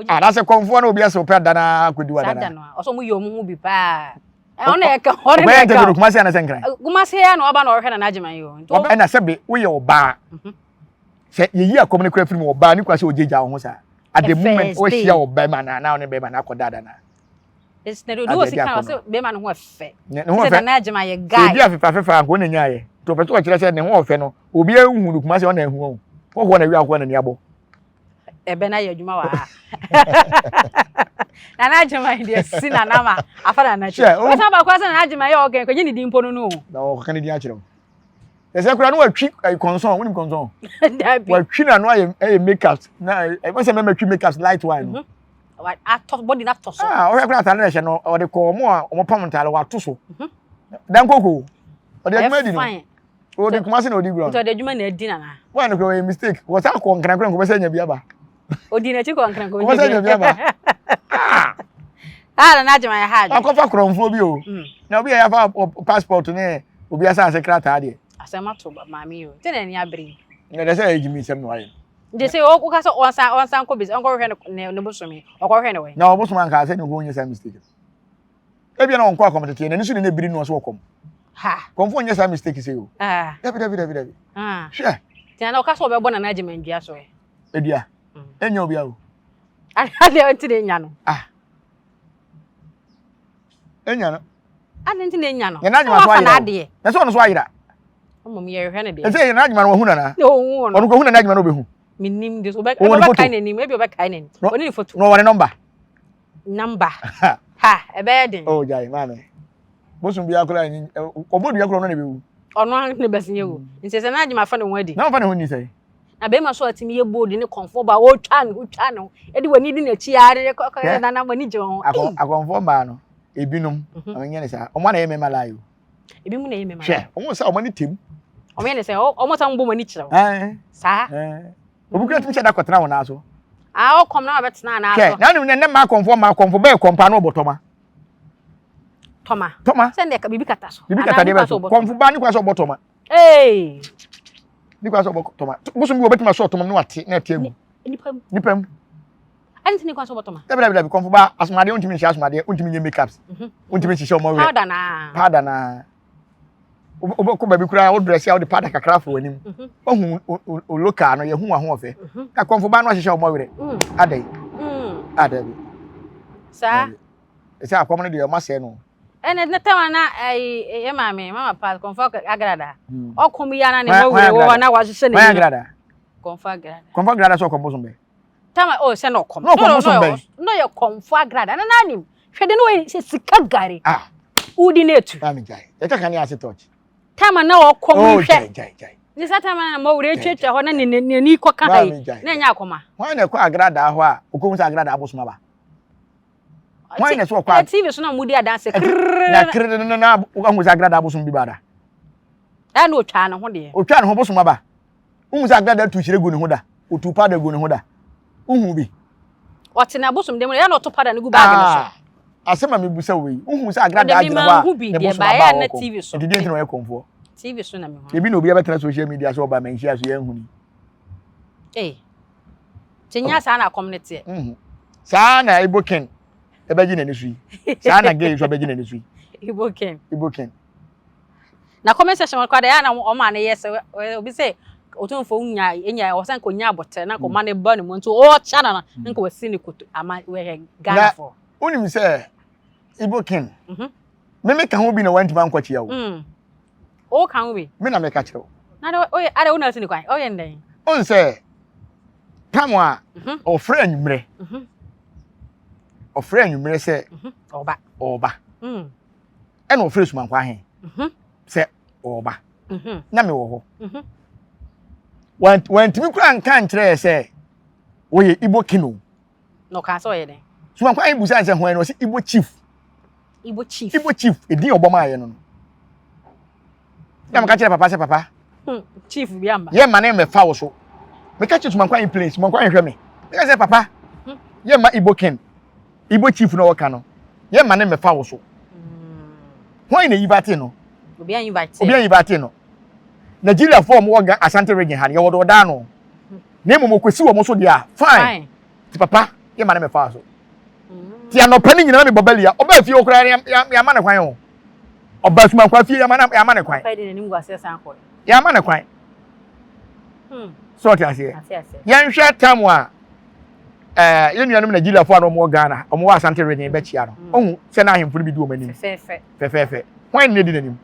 Ah, na sɛ kɔnfoɔ na obi asɛ ɔpɛ ada na akɔdi wa dana. No a. Ɔsɛ ɔmo yɛ ɔmo ho bi paa. Ɔno yɛ ka ɔno yɛ ka. Ɔbɛyɛ Kumasi anasɛ nkran. Kumasi ya na ɔba na ɔhwɛ Nana Agyeman yi o. Ɛna sɛ be woyɛ ɔbaa. Mhm. Sɛ yɛyi akɔm no kura firi mu ɔbaa ne kura sɛ ɔgyegya wo ho saa. At the moment ɔhyia ɔbɛma na na ɔne bɛma na akɔda ada na. Na de osi kan ɔsɛ bɛrima no ho ɛfɛ. Ne ho ɛfɛ. Nana Agyema yɛ guy. Ebi afefa afefa anko na nyaayɛ. Nti ɔpɛ sɛ ɔkyerɛ sɛ ne ho ɔfɛ no obi ehu no kuma sɛ ɔna ehu ɔho. Hɔhoɔ na wi akɔ na ni abɔ. Ɛbɛ na yɛ adwuma wɔ ha. Nana Agyema yi deɛ si nana ma afa nana akyi. Ɔsan baako asɛ Nana Agyema yɛ ɔgɛn kɔgye ne din mpo no no. Na ɔkɔka ne din akyerɛ wo. Ɛsɛ kura no watwi ɛyi kɔnsɔn wonim kɔnsɔn. Dabi. Watwi na no ayɛ ɛyɛ makeup na ɛbɛ sɛ mɛmɛ twi makeup light one no. Mhm. Atɔ body na tɔ so. Ah ɔhwɛ kura ataade na ɛhyɛ no ɔde kɔ ɔmo a ɔmo pam ntaade wato so. Mhm. Dankoko ɔde adwuma di no. Ɔde kumase na ɔdi gura. Nti ɔde adwuma na adi nana. Wɔn no kura ɔyɛ mistake wɔsan kɔ nkran kura nkɔbɛ sɛ nya bi aba. Odi n'akyi kɔ nkran kɔ nya bi aba. Aba. Ah na n'adwuma yɛ hard. Akɔfa korɔmfoɔ bi o. Mm. Na obi a yɛafa passport ne obi asase krataa deɛ. Asɛm ato maame yi o. Nti na ani abere yi. Na ɛdɛ sɛ ɛyɛ gyimi nsɛm na wayɛ. Nti sɛ woka sɛ ɔnsan ɔnsan kɔ bisi ɔnkɔhwehwɛ ne ne bosome ɔkɔhwehwɛ ne wɛn. Na ɔbosom anka sɛ ne nko nyɛ saa mistake. Ebia na ɔnkɔ akɔm teteɛ n'ani so ne ne biri no ɔso ɔkɔm. Ha. Kɔmfo nyɛ saa mistake sɛ o. Ah. Dabi dabi dabi dabi. Ah. Hwɛ. Tia na ɔka sɛ ɔbɛbɔ nana agye mandua so ɛ. Edua. Enya obi awo. Ade nti na enya no. Ah. Enya no. Ade nti na enya no. Yɛn adwuma so ayera. Na sɛ ɔno so ayera. Mmom yɛhwɛ no deɛ. Ɛsɛ yɛn adwuma no wahu nana. Na ɔhu no. Ɔno kɔ hu nana adwuma no ɔbɛhu. Menim de so ɔbɛkae n'anim ebi ɔbɛkae n'anim. Ɔne ne foto. Na ɔwɔ ne nɔmba. Nɔmba. Ha ɛbɛyɛ den. Oh gyae maame. Bosom biara koraa ni ɔbɔ dua koraa ɔno na ɛbɛwu. Ɔno ara na ɛbɛsen awu. Nti sɛ n'adwuma fa ne ho adi. Na ɔfa ne ho ni sɛ. Na bɛrima so atumi yɛ bold ne kɔnfoɔ ba ɔtwa ne ho twa ne ho ɛde w'ani di n'akyi ara de kɔ kɔ nana w'ani gye ho. Akɔnfoɔ mmaa no ebinom ɔmo nyɛ ne saa ɔmo ana yɛ mmarima lie o. Ebinom na yɛ mmarima lie. Hwɛ ɔmo sɛ ɔmo ani tem. Ɔmo yɛ ne sɛ ɔmo sɛ ɔmo bɔ ɔmo ani kyerɛ wo. Saa. Obi kura tumi hyɛ da kɔtena wɔn nan so. Aa ɔkɔm na wabɛtena nan so. Hwɛ na ne ne mmaa kɔnfoɔ mmaa kɔnfoɔ bɛyɛ kɔmpa na ɔbɔ tɔma. Tɔma. Tɔma. Sɛ ne biribi kata so. Biribi kata deɛ bɛ so kɔnfo baa ne kwan sɛ ɔbɔ tɔma. Ee. Ne kwan sɛ ɔbɔ tɔma. Bosom bi wɔ bɛtumi asɔ tɔma mu na wate na ɛte agu. Nipa mu. Nipa mu. Ɛne ti ne kwan sɛ ɔbɔ tɔma. Dabi dabi dabi kɔnfo baa asomadeɛ wontumi nhyɛ asomadeɛ wontumi nyɛ makeups. Mhm. Wontumi nhyehyɛ ɔmɔ werɛ. Powder naa. Powder naa. Wobɛkɔ baabi koraa wo dress a wode powder kakra afɔ w'anim. Mhm. Wahu o local no yɛhu w'ahoɔfɛ. Mhm. Na kɔnfo baa no ahyehyɛ ɔmɔ werɛ. Mm. Adɛn. Mm. Adabi. Saa. Ɛsɛ akɔm no deɛ ɔma sɛɛ no. Ɛnɛ ne tɛm na ɛyi yɛ maame mama pa kɔnfɔ agrada. Hmm. Ɔkɔm yi ana ne mɔ wura wɔ hɔ na wahyehyɛ ne Hwan agrada? Kɔnfɔ agrada. Kɔnfɔ agrada sɛ ɔkɔm bosom bɛ. Tama o sɛ na ɔkɔm. Na ɔkɔm bosom bɛ. Na ɔyɛ kɔnfɔ agrada na n'anim hwɛ de na ɔyɛ sɛ sika gari. Ah. Wudi na etu. Maame gyae. Yɛka kan ne ase touch. Tama na ɔkɔm oh, hwɛ. Gyae gyae gyae. Ne sa tama na mɔ wura etuatua hɔ na ne n'ani kɔka ha yi. Na ɛnyɛ akɔma. Hwan na ɛkɔ agrada hɔ a okɔhu sɛ agrada abosom aba. Hwan na ɛsɛ ɔkɔ a. TV so na mo di adanse krrrr. Na krrrr na na wohu sɛ agrada abosom bi ba da. Ɛna otwa ne ho deɛ. Otwa ne ho bosom aba. Wohu sɛ agrada tu hyire gu ne ho da. Otu powder gu ne ho da. Wohu bi. Ɔte na abosom dem yɛ na ɔto powder no gu baage no so. Ah, asɛm a mebusa wo yi. Wohu sɛ agrada agyina hɔ a ne bosom aba a ɔkɔ. Nti deɛ nti na ɔyɛ kɔmfoɔ. TV so na mehu. Ebi na obi abɛtena social media so ɔba manhyia so yɛnhu ni. Ee. Kyɛ nya saa na akɔm no teɛ. Mhm. Saa na Igbo Ken ɛbɛgye n'ani so yi. Saa na gay nso ɛbɛgye n'ani so yi. Igbo Ken. Igbo Ken. Na comment section kora deɛ na ɔma no yɛ sɛ obi sɛ otumfo nya nya ɔsɛ nka onya abɔtɛ na nka ɔma ne ba ne mu nti ɔɔkya na na nka wasi ne koto ama wɔyɛ Ghana fo. Na wonim sɛ Igbo Ken. Mhm. Me me ka ho bi na wantumi ankɔkyea o. Mm. O ka ho bi. Me na meka kyerɛ wo. Na de oye ade wo na asi ne kwan. Oye ndɛn. On sɛ tam a mhm. ɔfrɛ anwummerɛ. Mhm. Ɔfrɛ anwummerɛ sɛ mhm. ɔba. Ɔba. Mm. Ɛna ɔfrɛ sumankwa ahe sɛ ɔba. Na mewɔ hɔ. Wantumi kura nka nkyerɛ sɛ wɔyɛ Igbo kino. Na ɔkaa sɛ ɔyɛ dɛn? Sumankwa ahe busa sɛ hwan na ɔsɛ Igbo chief. Igbo chief. Igbo chief edin ɔbɔ maa yɛ no no. Na meka kyerɛ papa sɛ papa. Hmm, chief bi amba. Yɛ ma ne mɛfa wo so. Meka kyerɛ Sumankwa ahe plane Sumankwa ahe hwɛ me. Meka sɛ papa. Hmm. Yɛ ma Igbo king. Igbo chief na ɔka no. Yɛ ma ne mɛfa wo so. Hmm. Hwan na invite no? Obi an invite. Obi an invite no. Nigeria fo ɔmo wɔ Asante region ha no yɛ wɔ ɔdaa no. Na mmom okwesi wɔn so deɛ a fine. Ti papa yɛ ma ne mɛfa so. Ti anɔpa ne nyinaa mebɔ bɛli a ɔbaa fie hɔ koraa yɛama ne kwan o. Ɔbaa Sumankwa fie yɛama ne kwan. Yɛama ne kwan. Hmm. So ɔte aseɛ. Yɛnhwɛ tam a Ɛɛ yɛn nuanom Nigeriafoɔ a na wɔwɔ Ghana, wɔwɔ Asante region bɛkyia no. Mm. Ɔhu sɛ na ahemfo no bi di wɔn anim. Fɛfɛɛfɛ. Fɛfɛɛfɛ. Hwan na edi n'anim?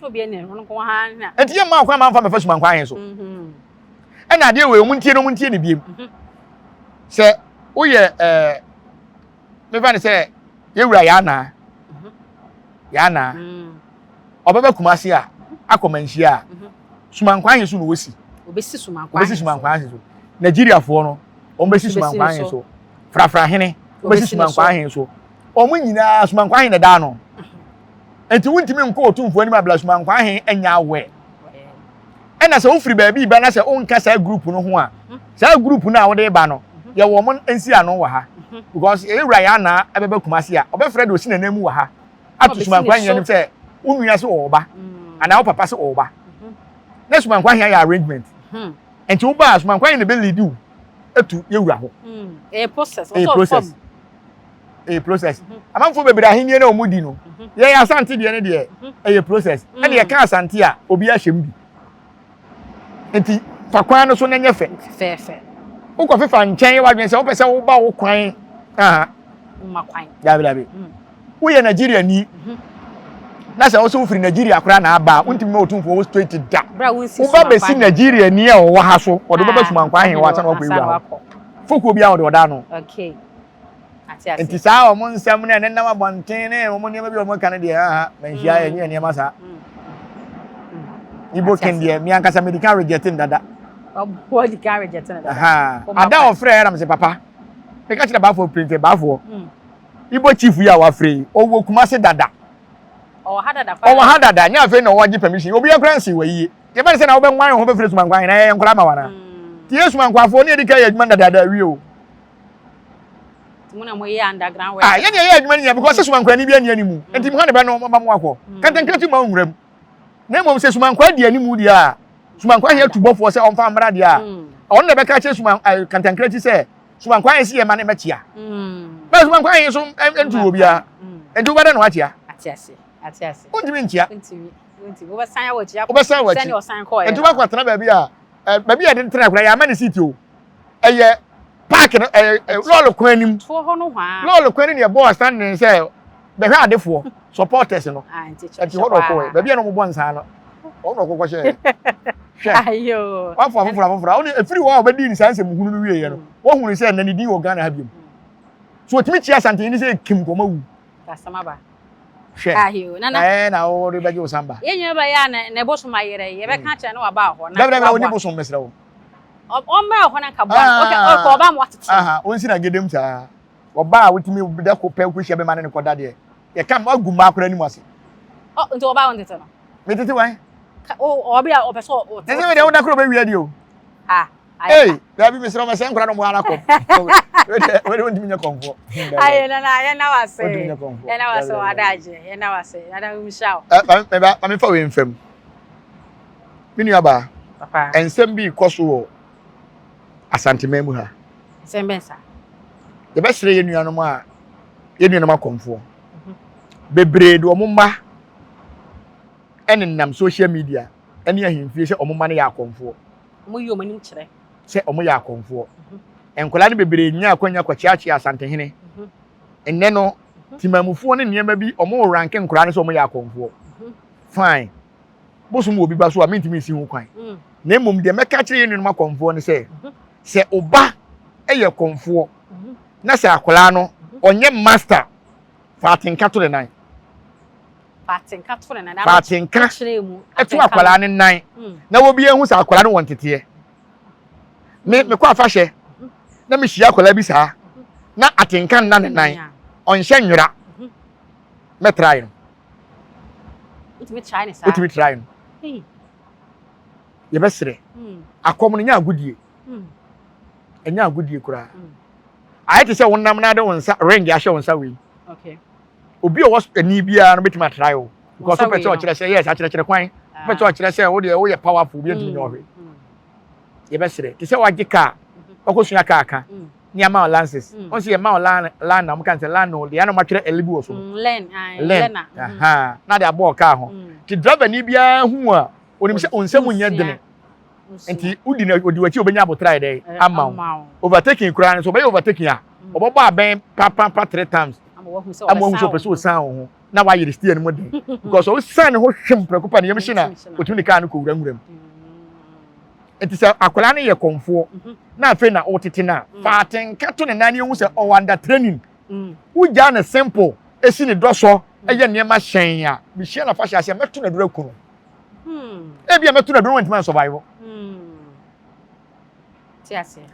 Obi ɛna ɔno nko ara na. Nti yɛn mmaa kwan ma nfa mɛfa sumankwan ahen so. Mm-hmm. Ɛna adeɛ wei wɔn ntie na wɔn ntie ne biem. Mm-hmm. Sɛ woyɛ ɛɛ mefa ne sɛ yɛwura yɛ anaa mm-hmm. yɛ anaa mm. ɔbɛbɛ Kumasi a akɔ manhyia a sumankwan ahen so na wɔsi. Obesi sumankwan. Obesi sumankwan ahen so. Nigeriafoɔ no wɔn bɛsi sumankwan ahen so. Frafra hene wɔbɛsi sumankwan ahen so. Wɔn nyinaa sumankwan ahen na ɛda ano. Nti wontumi nkɔ otumfoɔ anim abla sumankwan ahen anya awɛ. Ɛna sɛ wofiri baabi ba na sɛ wonka saa group no ho a, saa group no a wode ba no, yɛwɔ wɔn nsi ano wɔ ha. Because yɛyɛ wura yɛ anaa ɛbɛba Kumasi a, ɔbɛfrɛ de osi n'anan mu wɔ ha. Ato sumankwan ahen anim sɛ wo nua sɛ ɔwɔ ba anaa wo papa sɛ ɔwɔ ba. Na sumankwan ahen ayɛ arrangement. Nti wo ba a sumankwan ahen na ɛbɛ lead wo etu yɛwura hɔ. Ɛyɛ process. Ɛyɛ process. Ɛyɛ process. Amanfoɔ bebree ahenni na wɔn di no. Yɛn Asante deɛ ne deɛ ɛyɛ process. Ɛna yɛka Asante a obi ahyɛ mu bi. Nti fa kwan no so na nyɛ fɛ. Fɛɛfɛ. Wokɔ fefa nkyɛn yɛ wadwene sɛ wopɛ sɛ woba wo kwan. Aha. Woma kwan. Dabi dabi. Woyɛ Nigeria ni. Na sɛ wosɛ wofiri Nigeria koraa na aba a wontumi ma otumfoɔ wo straight da. Woba bɛsi Nigeria ni a ɔwɔ ha so ɔde wobɛba Sumankwa ahen hɔ ansa na wakɔ ewura hɔ. Fokuo biara wɔde ɔda ano. Okay. Ate ase. Nti saa wɔn nsɛm no ɛnenam abɔnten ne wɔn nneɛma bi a wɔn ka no deɛ aha manhyia mm. ɛnyɛ nneɛma saa. Mm. Igbo ken deɛ mi ankasa mi di kan reject no dada. Wɔdi kan reject no dada. Ada ɔfrɛ yɛ na mi sɛ papa meka kyerɛ baafoɔ printer baafoɔ mm. Igbo chief yi a wafrɛ yi ɔwɔ Kumasi dada. Ɔwɔ ha dada. Ɔwɔ ha dada nyɛ afei na ɔwɔ gye permission obi akora nsi wɔ yie. Yɛbɛn sɛ na wobɛnwan ho bɛfrɛ sumankwa ahena yɛyɛ nkora ma wana. Ti yɛ sumankwafoɔ ne yɛdi kan yɛ adwuma dadaada awie o. Mo na mo yɛ underground work. Ah, yɛn yɛ adwuma ni yɛ because sɛ sumankwani bi ani anim. Mm. Nti mo ha ne bɛ no mo ba mo akɔ. Mm. Kantankira ti ma nwura mu. Na mmom sɛ sumankwa di anim deɛ a, sumankwa hia tubɔfoɔ sɛ ɔmfa mmra deɛ a, mm. ɔno na ɛbɛka kyerɛ suman eh, kantankira ti sɛ sumankwa yɛ si yɛ ma ne mɛkyia. Bɛɛ sumankwa yɛ so ntu wɔ biara. Nti wobɛdɛ na wakyia. Ate ase. Ate ase. Wontumi nkyia. Wontumi. Wontumi. Wobɛsan awɔ akyi. Wobɛsan wɔ akyi. Sɛnea ɔsan kɔɔ. Nti wobɛkɔ atena baabi a baabi a yɛde tena koraa yɛama ne seat o. Ɛyɛ park no ɛyɛ lɔɔre kwan anim lɔɔre kwan anim yɛ bɔɔl standing sɛ bɛhwɛ adefoɔ supporters no ah, ɛti hɔ na ɔkɔɛ baabi a na wɔbɔ nsaa no ɔno na ɔkɔkɔ hyɛ hwɛ wafo afoforɔ afoforɔ ɔno efiri hɔ a ɔbɛdi ne saa nsɛm hunu no wieɛ no wɔhunu sɛ ɛnna ne din wɔ Ghana ha biom so otumi kyia asantene ne sɛ kim kɔma wu hwɛ ɛɛ na wɔde bɛgye wo samba yɛn nyinaa bɛyɛ a na ɛbɔsom ayerɛ yɛbɛka kyerɛ no waba hɔ na dabi dabi wɔne bosom mesrɛ wo ɔmmra hɔ na nka boa no okay ɔkɔ ɔba ma watete aha ɔnsi na gedem saa ɔba a wotumi da ko pɛ kɔhyia bɛma ne ne kɔda deɛ yɛka ma agu mmaa koraa anim ase ɔ nti ɔba wɔn tete no metete wan ɔbi a ɔpɛ sɛ ɔte ɛsɛ mi deɛ woda koro bɛwia deɛ o ah Hey, dabi mesrɛ wo mɛsɛ nkora no mmoa no akɔ wede wontumi nyɛ kɔmfoɔ ayɛ nana yɛna wase wontumi nyɛ kɔmfoɔ yɛna wase wɔ adagye yɛna wase nana nhyira wo meba mefa wei mfam me nuabaa nsɛm bi rekɔ so wɔ Asanteman mu ha. Nsɛm bɛn saa? Yɛbɛsrɛ yɛn nuanom a yɛn nuanom akɔmfoɔ mhm. bebree de wɔn mma ɛnenam social media ɛne ahemfie sɛ wɔn mma no yɛ akɔmfoɔ. Wɔn yi wɔn anim kyerɛ. Sɛ wɔn yɛ akɔmfoɔ. Mhm. Nkwadaa no bebree nya akwanya kɔkyeakyea Asantehene. Mhm. Nnɛ no temamufoɔ ne nneɛma bi wɔn ranke nkwadaa no sɛ wɔn yɛ akɔmfoɔ. Fine. Bosom wɔ obi ba so a mentumi nsi ho kwan. Mm. Na mmom deɛ mɛka kyerɛ yɛn nuanom akɔmfoɔ ne sɛ, mhm. sɛ ɔba yɛ kɔmfoɔ mhm. na sɛ akwadaa no mhm. ɔnyɛ master fa atenka to ne nan. Fa atenka to ne nan. Fa atenka to akwadaa ne nan mm. na obi ehu sɛ akwadaa no wɔ nteteɛ. Me mekɔ afahyɛ na mehyia akwadaa bi saa na atenka nna ne nan ɔnhyɛ nwera mɛtrae no. Wotumi try ne saa. Wotumi try no. Yɛbɛsrɛ. Hmm. Akɔm no nyɛ agodie. Hmm. Ɛnyɛ agodie koraa. Hmm. Ayɛ te sɛ wonam na ade wo nsa ring ahyɛ wo nsa wei. Okay. Obi a ɔwɔ ani biara no bɛtumi atry o. Because wopɛ sɛ ɔkyerɛ sɛ yes akyerɛkyerɛ kwan. Wopɛ sɛ ɔkyerɛ sɛ wo deɛ woyɛ powerful obi antumi nyɛ ɔhwee. Yɛbɛsrɛ. Te sɛ wagye kaa wakɔsua kaa ka. ne ama wo lances mm. wɔn sɛ yɛ ma wo lan lan na wɔn kan sɛ lan no deɛ na wɔn atwerɛ ɛli bi wɔ so mm, len len na de abɔ ɔkaa ho mm. ti driver ni biara hu a onim sɛ onsɛm nyɛ dene. Nti wodi na odi w'akyi obenya abotra yɛ dɛ ama wo. Overtaking koraa no so ɔbɛyɛ overtaking a ɔbɛbɔ abɛn papapa three times ama wahu sɛ ɔpɛ sɛ ɔsan wo ho na wayere steer no mu den because ɔsan ne ho hwem prɛko pɛ ne yam hye na otumi de kaa no kɔwura nwura mu. Nti sɛ akwadaa no yɛ kɔmfoɔ na afei na wotete no a fa atenka to ne nan ne ehu sɛ ɔwɔ under training. Wogyaa no simple esi ne dɔ sɔ ɛyɛ nneɛma hyɛn a mehyia no afahyɛ ase a mɛto no aduru aku no. Ebi a mɛto no aduru no wantumi ansurvive.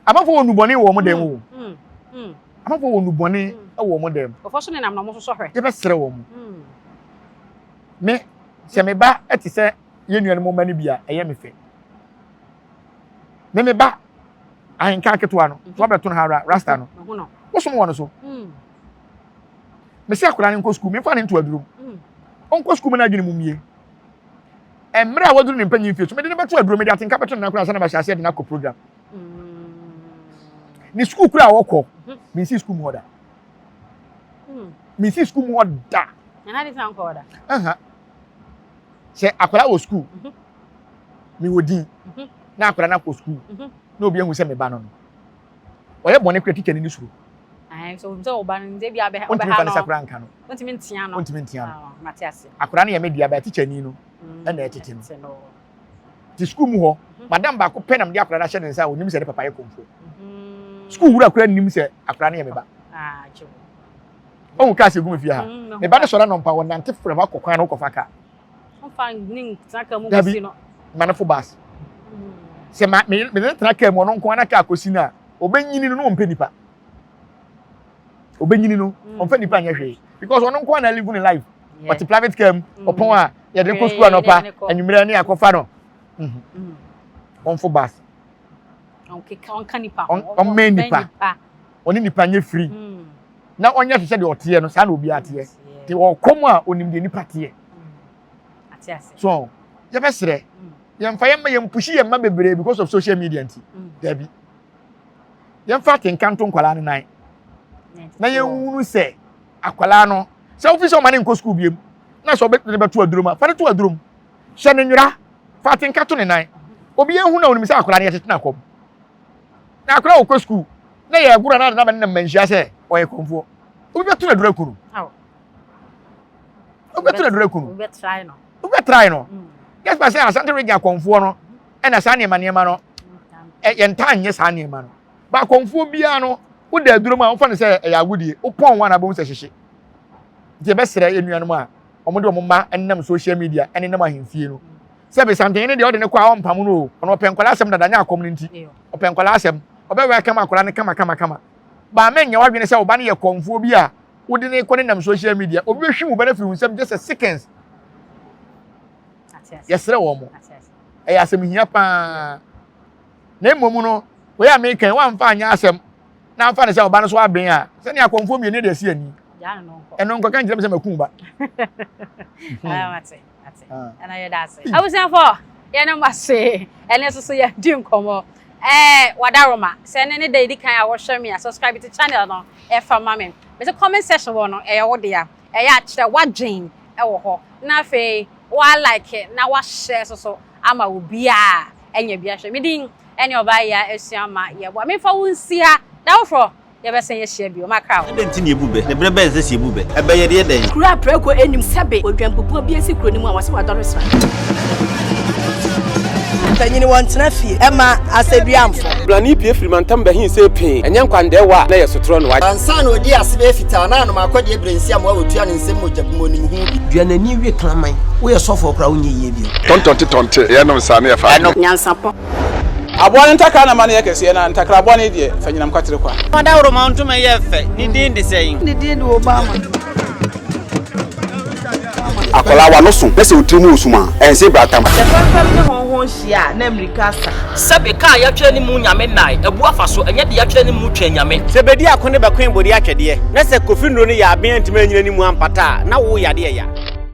Amanfoɔ wɔ nnubɔne wɔ wɔn dan mu o. Amanfoɔ wɔ nnubɔne wɔ wɔn dan mu. Yɛbɛsrɛ wɔn. Me sɛ me ba te sɛ yɛn nuanom mma no bi a ɛyɛ me fɛ. Me me ba ahenka ketewa no so wabɛto no ha rasta no wosom wɔ no so. Mesi akwadaa no nkɔ sukuu memfa ne nto aduro mu. Ɔnkɔ sukuu mu na adwene mu mmie. Mmerɛ a waduru ne mpanyin fie so mede no bɛto aduro mede atenka bɛto ne nan koraa ansa na mahyɛ aseɛ de no akɔ program. Ne sukuu koraa a ɔkɔ mensi sukuu mu hɔ da. Mensi sukuu mu hɔ da. Sɛ akwadaa wɔ sukuu mewɔ din na akwadaa no akɔ sukuu na obi ahu sɛ me ba no no ɔyɛ bɔne kora tikya ni ne suro. Wontumi mfa ne nsa koraa nka no. Wontumi ntea no. Wontumi ntea no. Akwadaa no yɛ me dea baa tikya ni no ɛna ɛtete no. Ti sukuu mu hɔ madam baako pɛ na mede akwadaa no ahyɛ ne nsa a onim sɛ ne papa yɛ kɔmfoɔ. Sukuu wura koraa nim sɛ akwadaa no yɛ me ba. Ɔhu kaa sɛ egu me fie ha. Me ba no sɔre anɔmpa wɔnante frɛ hɔ akɔ kwan no kɔfa kaa. Dabi ma no fo bus. Sɛ ma me me ne tena kaa mu ɔno nko ara kaa kɔsi no a ɔbɛnyini no na ɔmpɛ nipa. Ɔbɛnyini no ɔmfa nipa nyɛ hwee because ɔno nko ara na live ne life. Ɔte private car mu ɔpɔn a yɛde kɔ sukuu anɔpa anwummerɛ ne akɔfa no. Ɔmfo bus. Ɔmmɛn nipa. Ɔne nipa nyɛ free. Na ɔnyɛ te sɛ deɛ ɔteɛ no saa na obiara teɛ. Te ɔkɔ mu a onim deɛ nipa teɛ. So yɛbɛsrɛ yɛmfa yɛn mma yɛn pushi yɛn mma bebree because of social media nti. Dabi. Yɛmfa atenka nto nkwadaa no nan. Na yɛnhunu sɛ akwadaa no sɛ wofi sɛ ɔma ne nkɔ sukuu biem na sɛ ɔbɛtumi bɛto aduro mu a fa no to aduro mu. Hyɛ no nwera fa atenka to ne nan. Obi ehu na onim sɛ akwadaa no yɛtete no akɔm. Na akwadaa ɔkɔ sukuu na yɛ agorɔ na ade na mmanhyia sɛ ɔyɛ kɔmfoɔ. Obi bɛto no aduro aku no. Obi bɛto no aduro aku no. Obi bɛtrae no. Just by sɛ Asante region akɔmfoɔ no ɛna saa nneɛma nneɛma no yɛntaa nyɛ saa nneɛma no. Ba akɔmfoɔ biara no woda aduro mu a wofa no sɛ ɛyɛ agodie wopɔn wɔn a abɛhu sɛ hyehye. Nti yɛbɛsrɛ yɛn nuanom a wɔde wɔn mma nam social media ɛne nam ahemfie no sɛ besantene ne deɛ ɔde ne kɔ a ɔmpam no o ɔno ɔpɛ nkwadaa asɛm dada nyɛ akɔm no nti ɔpɛ nkwadaa asɛm ɔbɛwɛ kama akwadaa no kama kama kama baa mɛnyɛ wadwene sɛ ɔba no yɛ kɔmfoɔ bi a wode ne kɔ ne nam social media obi bɛhwi wo ba no afiri wo nsam just a seconds yɛsrɛ wɔn mo ɛyɛ asɛm hia paa na mmom no wei a meka yi woamfa anyɛ asɛm na amfa ne sɛ ɔba no so aben a sɛnea akɔmfoɔ mmienu de asi ani ɛno nkɔka nkyerɛ me sɛ makum ba. Ɛna yɛda ase. Abusuafoɔ yɛne mo ase ɛne nso so yɛdi nkɔmmɔ ɛɛ wadaroma sɛ ɛne ne da edi kan a wɔhwɛ me a subscribe to channel no ɛfa ma me mese comment section wɔ no ɛyɛ wo dea ɛyɛ akyerɛ wadwen ɛwɔ hɔ na afei wa like na wa share so so ama obiara anya bi ahwɛ me din ɛne ɔbaa yi a asua ma yɛboa memfa wo nsi ha da foforɔ Yɛbɛsan ahyia bio. Makra wo. Adɛn nti na yɛbu bɛ? Na berɛ bɛn na ɛsɛ sɛ yɛbu bɛ? Ɛbɛ yɛ deɛ dɛn? Kuro a prako nnim sɛbe odwanpupuo bi asi kuro no mu a wɔse wadɔre sra. Mpanyini wɔntena fie ɛma asɛdua mfɔ. Blani pue firi mantam bɛhee see pee, ɛnyɛ nkwandɛɛwa a na ɛyɛ sotorɔ no wagye. Ansa na ɔdii ase bɛyɛ fitaa na anom akɔdeɛ berɛ nsi amoa wɔtua ne nsam mogya bu mu ɔnim ho bi. Dua n'ani we kraman. Woyɛ sɔfoɔ koraa wonyɛ yie bio. Tɔntɔnte tɔnte yɛnom saa ne yɛfa adeɛ. Nyansapɔ. Aboa no ntakra na ma no yɛ kɛseɛ, na ntakra bɔne deɛ, fa nyinam kwatere kwa. Ɔdawuroma ntoma yɛ fɛ, ne din de sɛn? Ne din de Obama. Akwadaa w'ano so na sɛ wo tiri mu wɔ sum a, ɛnse bratam. Sɛ fɛmfɛm ne hɔnhɔn hyia a, na mmirika asa. Sɛbe kaa yɛatwerɛ ne mu nyame nnae, abu afa so, ɛnyɛ de yɛatwerɛ ne mu twɛn nyame. Sɛ bedi ako ne bɛkoe bode atwɛdeɛ, na sɛ Kofi nnuro no yɛ aben antumi anyina ne mu ampata a, na wo yadeɛ ya.